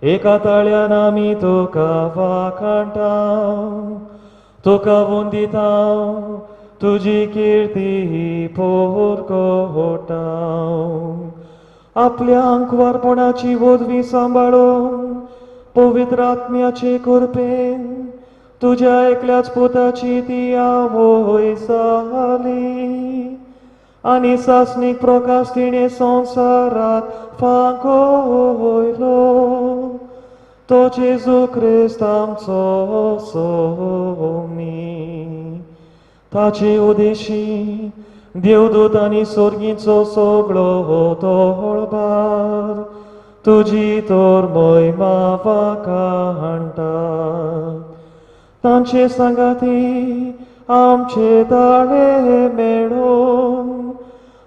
एका ताळ्यान आमी तुका वाखाणटा, तुका वंदिता, तुजी किर्ती पोरकोटा. आपल्या आंकवारपणाची वरवीं सांबाळून पवित्र आत्म्याचे कृपेन तुज्या एकल्याच पुताची ती आवय जाली आनी सासणीक प्रकाश तिणें संवसाराक फांकयलो. तो जेजू क्रिस्त आमचो सोमी. ताचे उदेशी देवदूत आनी सोर्गीचो सगळो तोळबार तुजी तर महिमा वाखाणटा. तांचे सांगाती आमचे ताळे मेळून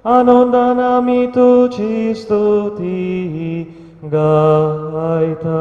आनंदान आमी तुजी स्तुती गायता.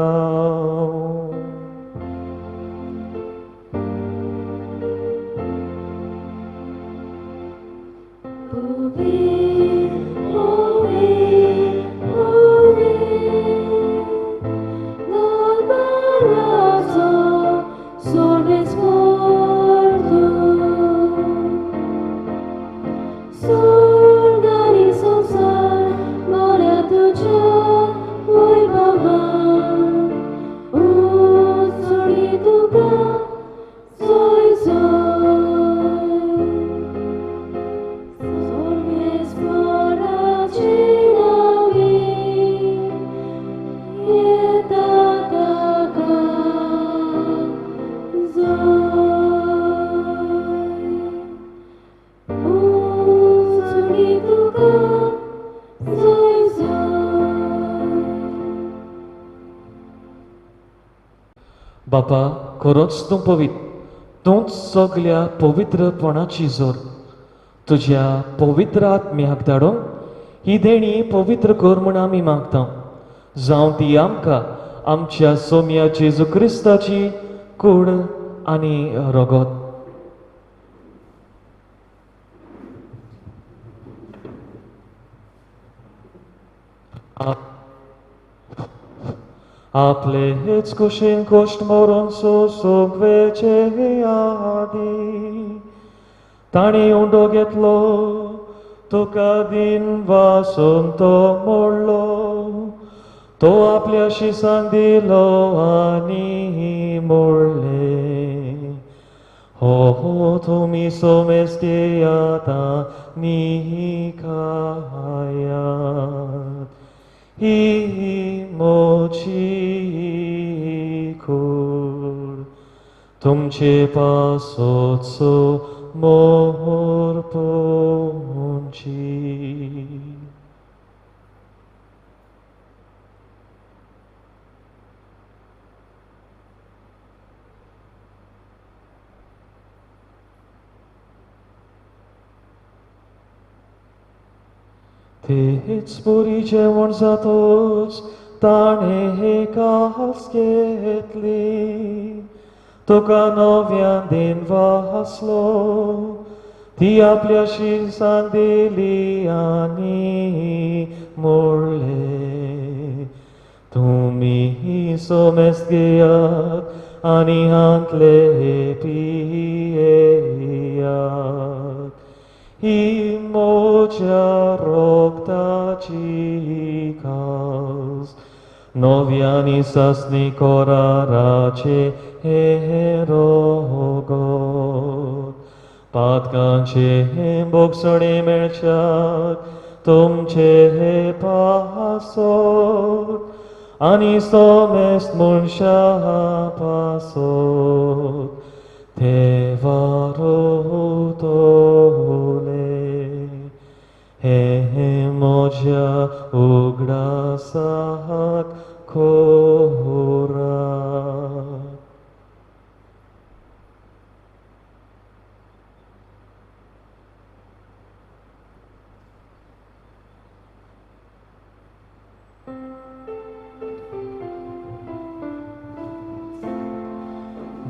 बापा, खरोच तूं पवित्र, तूंच सगल्या पवित्रपणाची जोर. तुज्या पवित्र आत्म्याक धाडून ही देणी पवित्र कर म्हूण आमी मागता. जावं ती आमकां आमच्या सोम्या जेजू क्रिस्ताची कूड आनी रगत. आपलेच कुशीन कश्ट मरून सोसूंक वेचे आदी ताणें उंडो घेतलो, तुका दिन वासून तो मोडलो, तो आपल्या शिसांक दिलो आनी मोडले. हो तुमी सोमेस घेयात आनी खायात, ही म्हजी कूड, तुमचे पासत मोर पोवणी. तुमची. तेच परी जेवण जातोच ताणें कास घेतली, तुका नव्यान देन वासलो, ती आपल्या शिरसान दिली आनी म्हणलें, तुमी सोमेस घेयात आनी हांतले पियेयात, ही म्हज्या रोगताची कास, नव्यानी सासणी कराराचे हे रोगत, पातकांचे भोगसणे मेळच्यात तुमचे पासत आनी सोमेस्त मनशा पासत ते वारोतले. हे म्हज्या उगडासाक कोरा.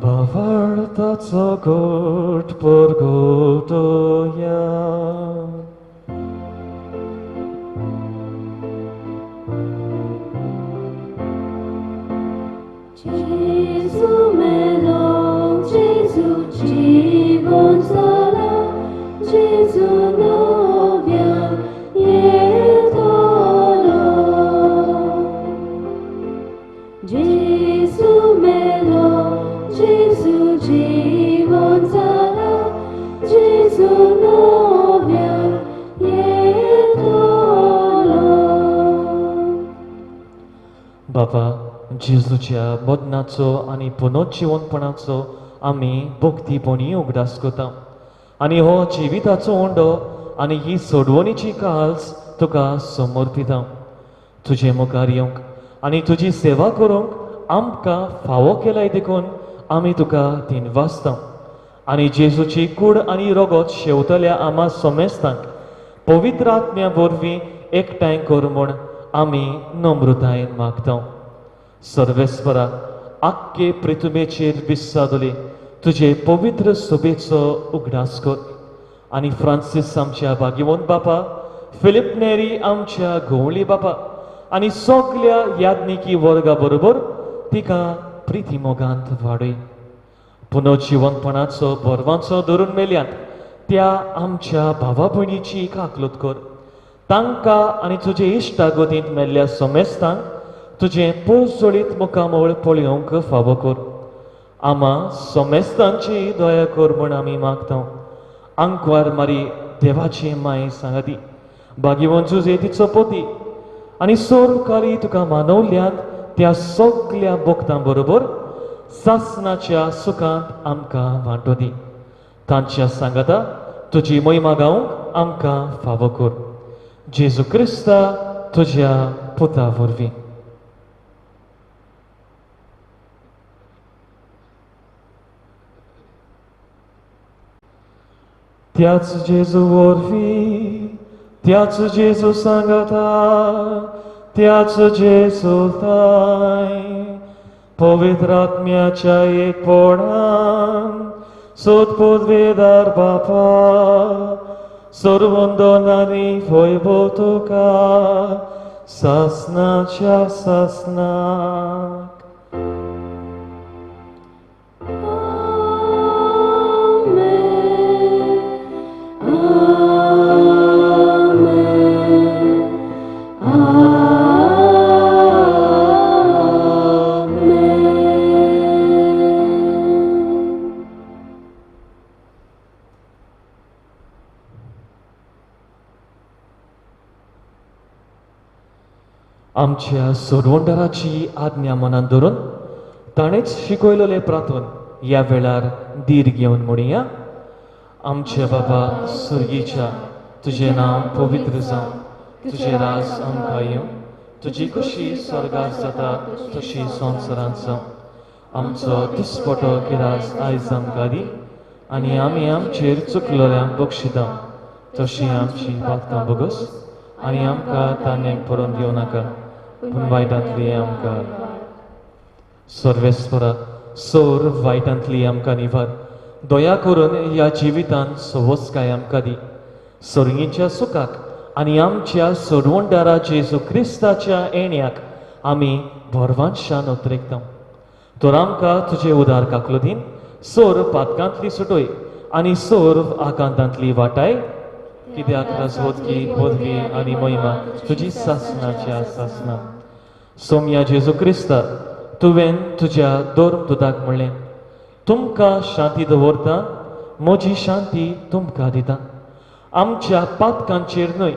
भावार्थाचो गोट परगटोया. Gesù melo, Gesù जीवन जाला, Gesù नव्यान येतलो. Gesù melo, Gesù जीवन जाला, Gesù नव्यान येतलो. बाबा, जेजूच्या मदनाचो आनी पुनर्जिवनपणाचो आमी भक्तीपणी उगडास करता आनी हो जिविताचो उंडो आनी ही सोडवणीची काल्स तुका समर्पिता. तुजे मुखार येवंक आनी तुजी सेवा करूंक आमकां फावो केलाय देखून आमी तुका दिनवासता आनी जेजूची कूड आनी रगत शेवतल्या आमा सोमेस्तांक पवित्र आत्म्या वरवीं एकठांय कर म्हूण आमी नम्रतायेन मागता. सर्वेस्वरा, आख्खे पृथ्वीचेर विस्सादले तुजे पवित्र सभेचो उगडास कर आनी फ्रांसीस आमच्या भाग्यवंत बापा, फिलीप नेरी आमच्या घोवळी बापा आनी सगल्या याज्ञिकी वर्गा बरोबर तिका प्रिती मोगांत वाडय. पुनर्जिवनपणाचो बरवांचो धरून मेल्यात त्या आमच्या भावा भयणीची काकलूत कर. तांकां आनी तुजे इश्टागतींत मेल्ल्या सोमेस्तांक तुजें पोजोळीत मुखामळ पळोवंक फावो कर. आमा सोमेस्तांची दया कर म्हूण आमी मागता. आंकवार मारी देवाची माय सांगाती, भाग्यवंत जुजे तिचो पती आनी सोरकारी तुका मानवल्यात त्या सगल्या भक्तां बरोबर सासनाच्या सुखांत आमकां वांटो दी. तांच्या सांगाता तुजी महिमा गावंक आमकां फावो कर. जेजू क्रिस्ता तुज्या पुता वरवीं. त्याच जेजू वरवीं, त्याच जेजू सांगाता, त्याच जेजू थांय पवित्र आत्म्याच्या एकपणान सोदपुदवेदार बापा, सर्वंदनानी वैभव तुका सासनाच्या सासनाक. आमच्या सोडवणदाराची आज्ञा मनान धरून ताणेच शिकयलेले प्रार्थन ह्या वेळार धीर घेवन म्हणया. आमच्या बाबा सुर्गीच्या, तुजें नांव पवित्र जावं, तुजें राज आमकां येवं, तुजी खुशी स्वर्गार जाता तशी संवसारांत जावं. आमचो दिसपटो किरास आयज आमकां दी आनी आमी आमचेर चुकलोल्यांक बक्षिता तशी आमची पातकां भोगस आनी आमकां तान्यांक पडोवन दिवं नाका पूण वायटांतली आमकां. सर्वेस्परा सोर वायटांतली आमकां निवार, दया करून ह्या जिवितांत सवसकाय आमकां दी. सोरंगीच्या सुखाक आनी आमच्या सोडवणदारा जेजू क्रिस्ताच्या येण्याक आमी भरवानशान उतरेकता. तर आमकां तुजे उदार काकलो दीन, सोर पातकांतली सुटोय आनी सोर आकांतांतली वाटाय. कित्याक राजवतकी पदवी आनी महिमा तुजी सासणाच्या सासना. सोम्या जेजू क्रिस्ता, तुवें तुज्या धर्म दुदाक म्हणलें, तुमकां शांती दवरता, म्हजी शांती तुमकां दिता. आमच्या पातकांचेर न्हय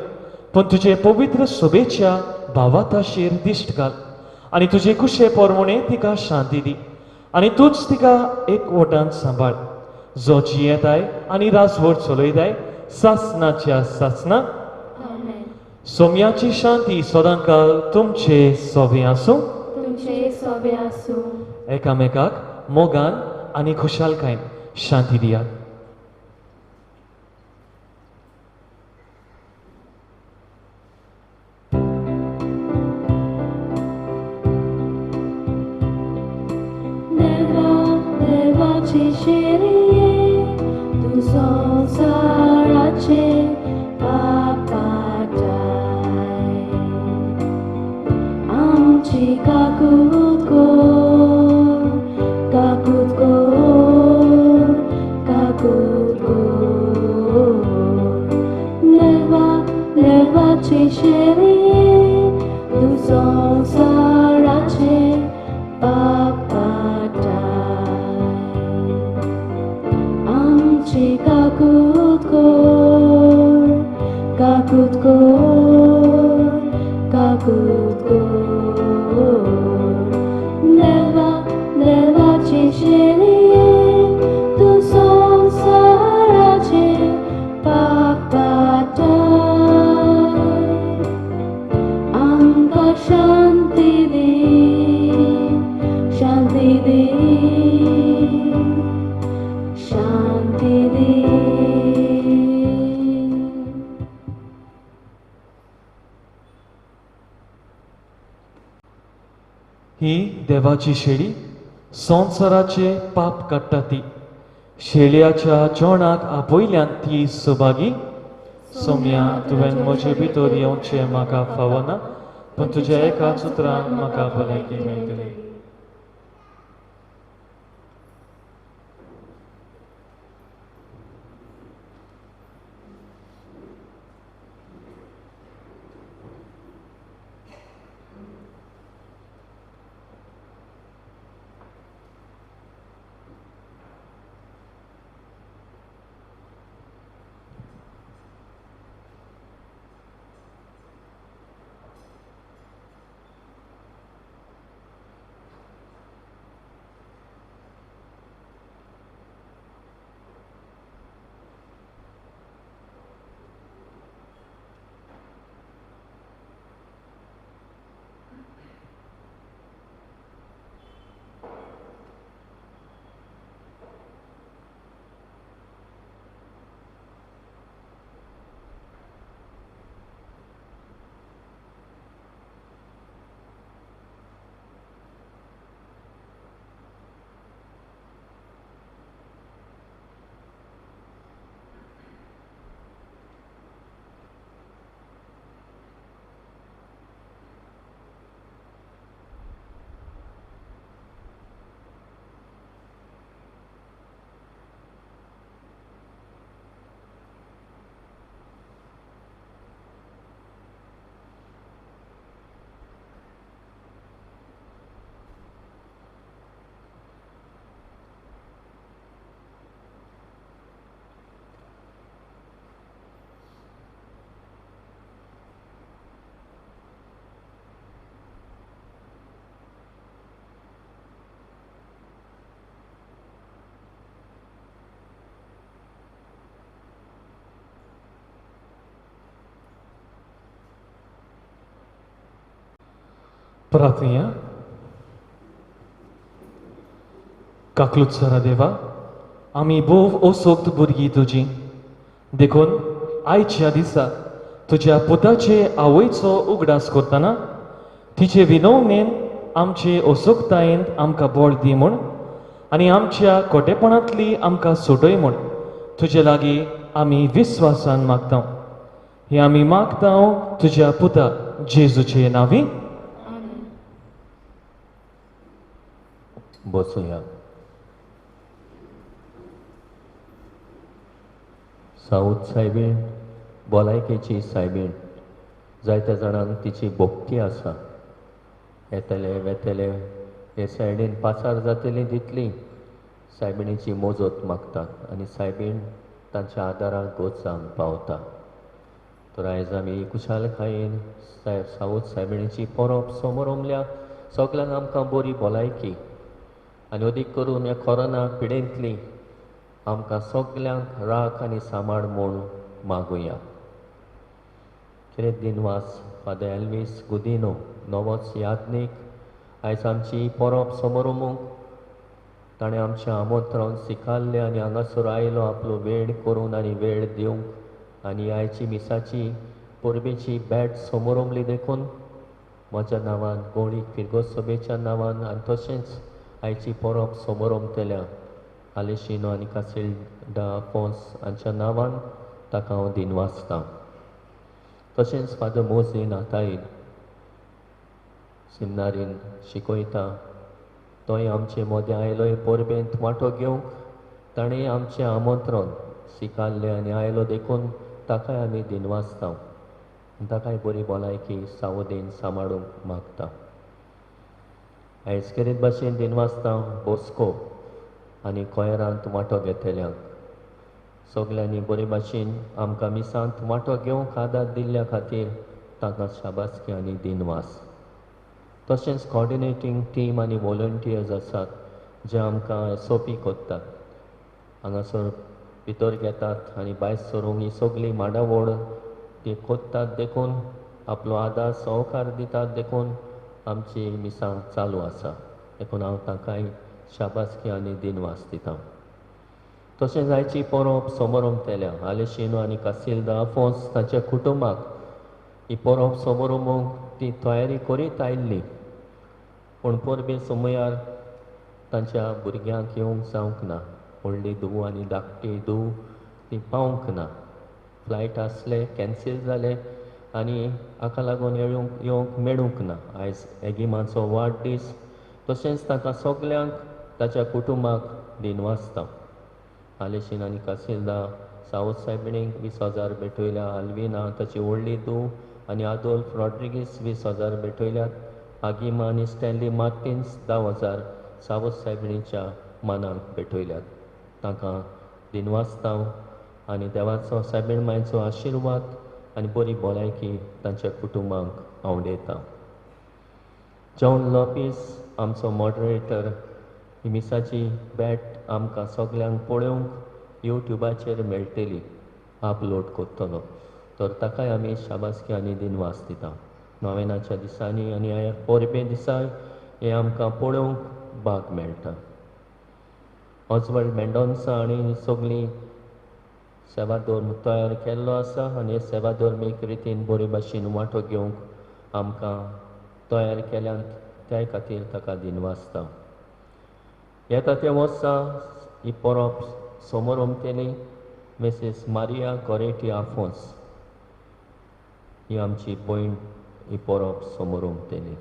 पूण तुजे पवित्र सोबेच्या भावाताचेर दिश्ट घाल आनी तुजे कुशे परवणे तिका शांती दी आनी तूंच तिका एक वटान सांबाळ, जो जियेताय आनी राजवट चलयताय सासनाच्या सासना. सोम्याची शांती सदांकाल तुमचे सोबे आसूं. तुमचे सोबे आसूं. एकामेकाक मोगान आनी खुशालकायेन शांती दियात. देवा देवाची शेरये तूं संवसाराचे पापाटाय आमची काकूत कर, काकूत कर, काकूत कर. देवा देवाची शेरये तूं संवसाराचे पापाटाय आमची काकूत कर, काकूत कर, काकूत कर. देवा देवाची शेरये तूं संवसाराचे पापाटाय आमकां शांती दी, शांती दी, शांती दी. ही देवाची शेळी संवसाराचे पाप काडटा ती शेळयाच्या जेवणाक आपयल्यान ती सभागी. सोम्या, तुवें म्हजे भितर येवचें म्हाका फावना, पूण तुज्या एकाच उतरान म्हाका भलायकी मेळटली. प्रार्थया. काकलूत देवा, आमी भोव असोक्त भुरगीं तुजी, देखून आयच्या दिसा तुज्या पुताचे आवयचो उगडास करतना तिचे विनवणेन आमचे असोक्तायेंत आमकां बळ दी म्हूण आनी आमच्या कोटेपणांतली आमकां सोडय म्हूण तुजे लागीं आमी विस्वासान मागता. हे आमी मागता तुज्या पुता जेजूचे नांवी. बसुया. साऊद सायबीण भलायकेची सायबीण, जायत्या जाणांक तिची भक्ती आसा. येतले वेतले हे सायडीन पासार जातली तितली सायबिणीची मोजत मागतात आनी सायबीण तांच्या आदाराक गोत जावन पावता. तर आयज आमी खुशालकायेन सावद सायबिणीची परब समोरमल्या सगल्यांक आमकां बरी भलायकी आनी अदीक करून ह्या कोरोना पिडेंतली आमकां सगल्यांक राख आनी सांबाळ म्हूण मागुया. कितें दिनवास फादर एल्वीस गुदिनो नवोच याज्ञीक आयज आमची परब समोरमूंक ताणें आमचें आमंत्रण स्विकारलें आनी हांगासर आयलो आपलो वेळ करून आनी वेळ दिवंक आनी आयची मिसाची परबेची बॅट समोरमली देखून म्हज्या नांवान गोंडी फिरगोज सभेच्या नांवान आनी तशेंच आयची परब समोरमतल्या आलेशिनो आनी कासिल्डा आफोंस हांच्या नांवान ताका हांव दिनवासतां. तशेंच फादर मोझीन आताईद सिमनारीन शिकयता, तोय आमचे मदें आयलो हे परबेंत वांटो घेवंक ताणें आमचें आमंत्रण स्विकारलें आनी आयलो देखून ताकाय आमी दिनवासता आनी ताकाय बरी भलायकी सावधेन सांबाळूंक मागता. आयज खेरीत भाशेन दिनवासता बोस्को आनी कोयरांत वांटो घेतल्यांक सगल्यांनी बरे भाशेन आमकां मिसांत वांटो घेवंक आदार दिल्ल्या खातीर तांकां शाबासकी आनी दिनवास. तशेंच कॉर्डिनेटींग टीम आनी वॉलंटियर्स आसात जे आमकां एसओपी करतात, हांगासर भितर घेतात आनी भायर सरूंक ही सगळी मांडावळ ती करतात देखून आपलो आदार सहकार दितात देखून आमची मिसां चालू आसा. देखून हांव तांकांय शाबासकी आनी दिनवास दिता. तशेंच आयची परब समोरमतल्या आलेशिनो आनी कासिल्दा आफोंस तांच्या कुटुंबाक ही परब समोरमूंक ती तयारी करीत आयिल्ली, पूण परबे समयार तांच्या भुरग्यांक येवंक जावंक ना. व्हडली धूव आनी धाकटी धूव ती पावंक ना, फ्लायट आसले कॅन्सील जाले आनी हाका लागून येवंक मेळूंक ना. आयज एगिमाचो वाडदीस, तशेंच तांकां सगल्यांक ताच्या कुटुंबाक दिनवासता. आलेशीन आनी कासिल्दा सावद सायबिणीक 20,000 भेटयल्या, आल्विना ताची व्हडली धूव आनी आदोल्फ रॉड्रिगीस 20,000 भेटयल्यात, आगिमा आनी स्टॅनली मार्टिन्स 10,000 सावद सायबिणीच्या मानाक भेटयल्यात. तांकां दिनवासता आनी देवाचो सायबीण मायचो आशिर्वाद आनी बरी भलायकी तांच्या कुटुंबांक आवडयता. जॉन लोपीस आमचो मॉडरेटर ही मिसाची बॅट आमकां सगल्यांक पळोवंक युट्युबाचेर मेळटली, अपलोड करतलो, तर ताकाय आमी शाबासकी आनी दिनवास दिता. नोवेनाच्या दिसांनी आनी ह्या परबे दिसा हें आमकां पळोवंक भाग मेळटा. ऑजवल्ड मेंडोन्सा हांणी सगळीं सेवाधर्म तयार केल्लो आसा आनी हे सेवाधर्मीक रितीन बरे भाशेन वांटो घेवंक आमकां तयार केल्यात त्या खातीर ताका दिनवासता. येता त्या वर्सा ही परब समोरमतली मिसीस मारिया गोरेटी आफोंस ही आमची भयण ही परब समोरमतली.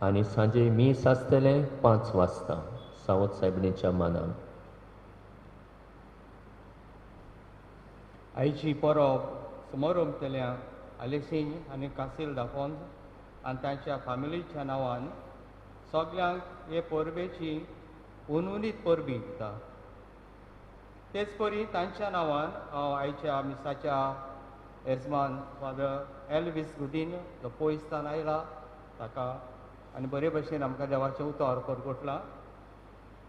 आनी सांजे मीस आसतलें 5 वाजता सावद सायबिणीच्या मानान. आयची परब समोरमतल्या आलेसीन आनी कासील दाफोन्स आनी तांच्या फामिलीच्या नांवान सगल्यांक हे परबेची उनउनीत परबी दिता. तेच परी तांच्या नांवान हांव आयच्या मिसाच्या येजमान फादर एल्वीस गुदीन जो पयसतान आयला ताका आनी बरे भशेन आमकां देवाचें उतर परगटलां.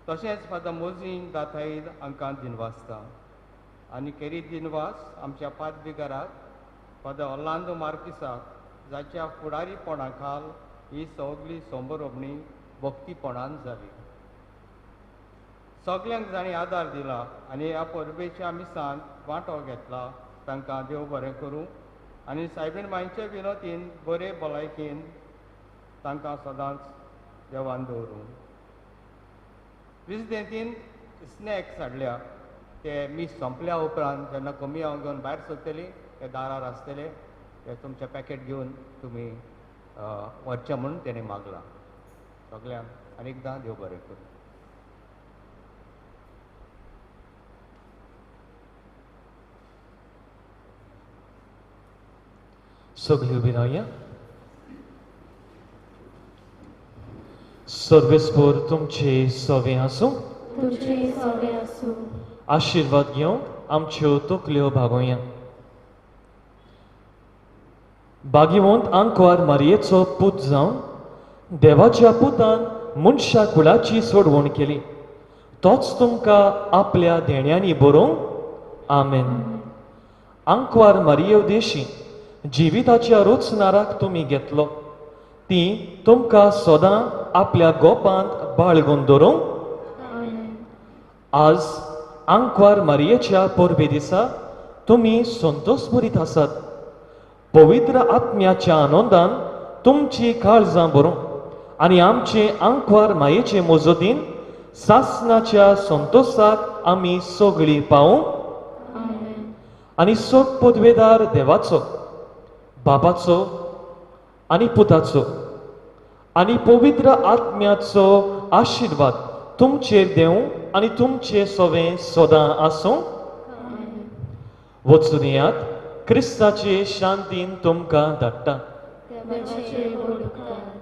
तशेंच फादर मोझीन दाताईद हांकां दिनवासता आनी खेरीत दिनवास आमच्या पादविगाराक फादर ऑर्लांदो मार्किसाक जाच्या फुडारीपणा खाल ही सगली संबरोबणी भक्तीपणान जाली. सगल्यांक जांणी आदार दिला आनी ह्या परबेच्या मिसान वांटो घेतला तांकां देव बरें करूं आनी सायबीण मांयचे विनोतीन बरे भलायकेन तांकां सदांच देवान दवरूं. विजदेंतीन स्नॅक्स हाडल्या ते मीस सोंपल्या उपरांत जेन्ना कमी हांव घेवन भायर सरतली ते दारार आसतले ते तुमचें पॅकेट घेवन तुमी वचचें म्हूण तेणें मागलां. सगल्यांक आनी एकदां देव बरें करूं. सगळी उबी रावया. सर्वेस्पोर तुमचे सवे आसूं. तुमचे सवे आसूं. आशिर्वाद घेवंक आमच्यो तकल्यो भागोवया. भाग्यवंत आंकवार मारयेचो पूत जावन देवाच्या पुतान मनशा कुळाची सोडवण केली तोच तुमकां आपल्या देण्यांनी बरोवंक. आमेन. आंकवार मारये देशी जिविताच्या रोचनाराक तुमी घेतलो ती तुमकां सदां आपल्या गोपांत बाळगून दवरूंक. आज आंकवार मारयेच्या परबे दिसा तुमी संतोश भरीत आसात. पवित्र आत्म्याच्या आनंदान तुमची काळजां भरूं आनी आमचे आंकवार मायेचे मजतीन सासनाच्या संतोशाक आमी सगळीं पावूं. आनी सोद पदवेदार देवाचो, बाबाचो आनी पुताचो आनी पवित्र आत्म्याचो आशिर्वाद तुमचेर देवूं आनी तुमचे सवें सदां आसूं. वचून येयात. क्रिस्ताचे शांतीन तुमकां धाडटा. देवाचे व्हड उपकार.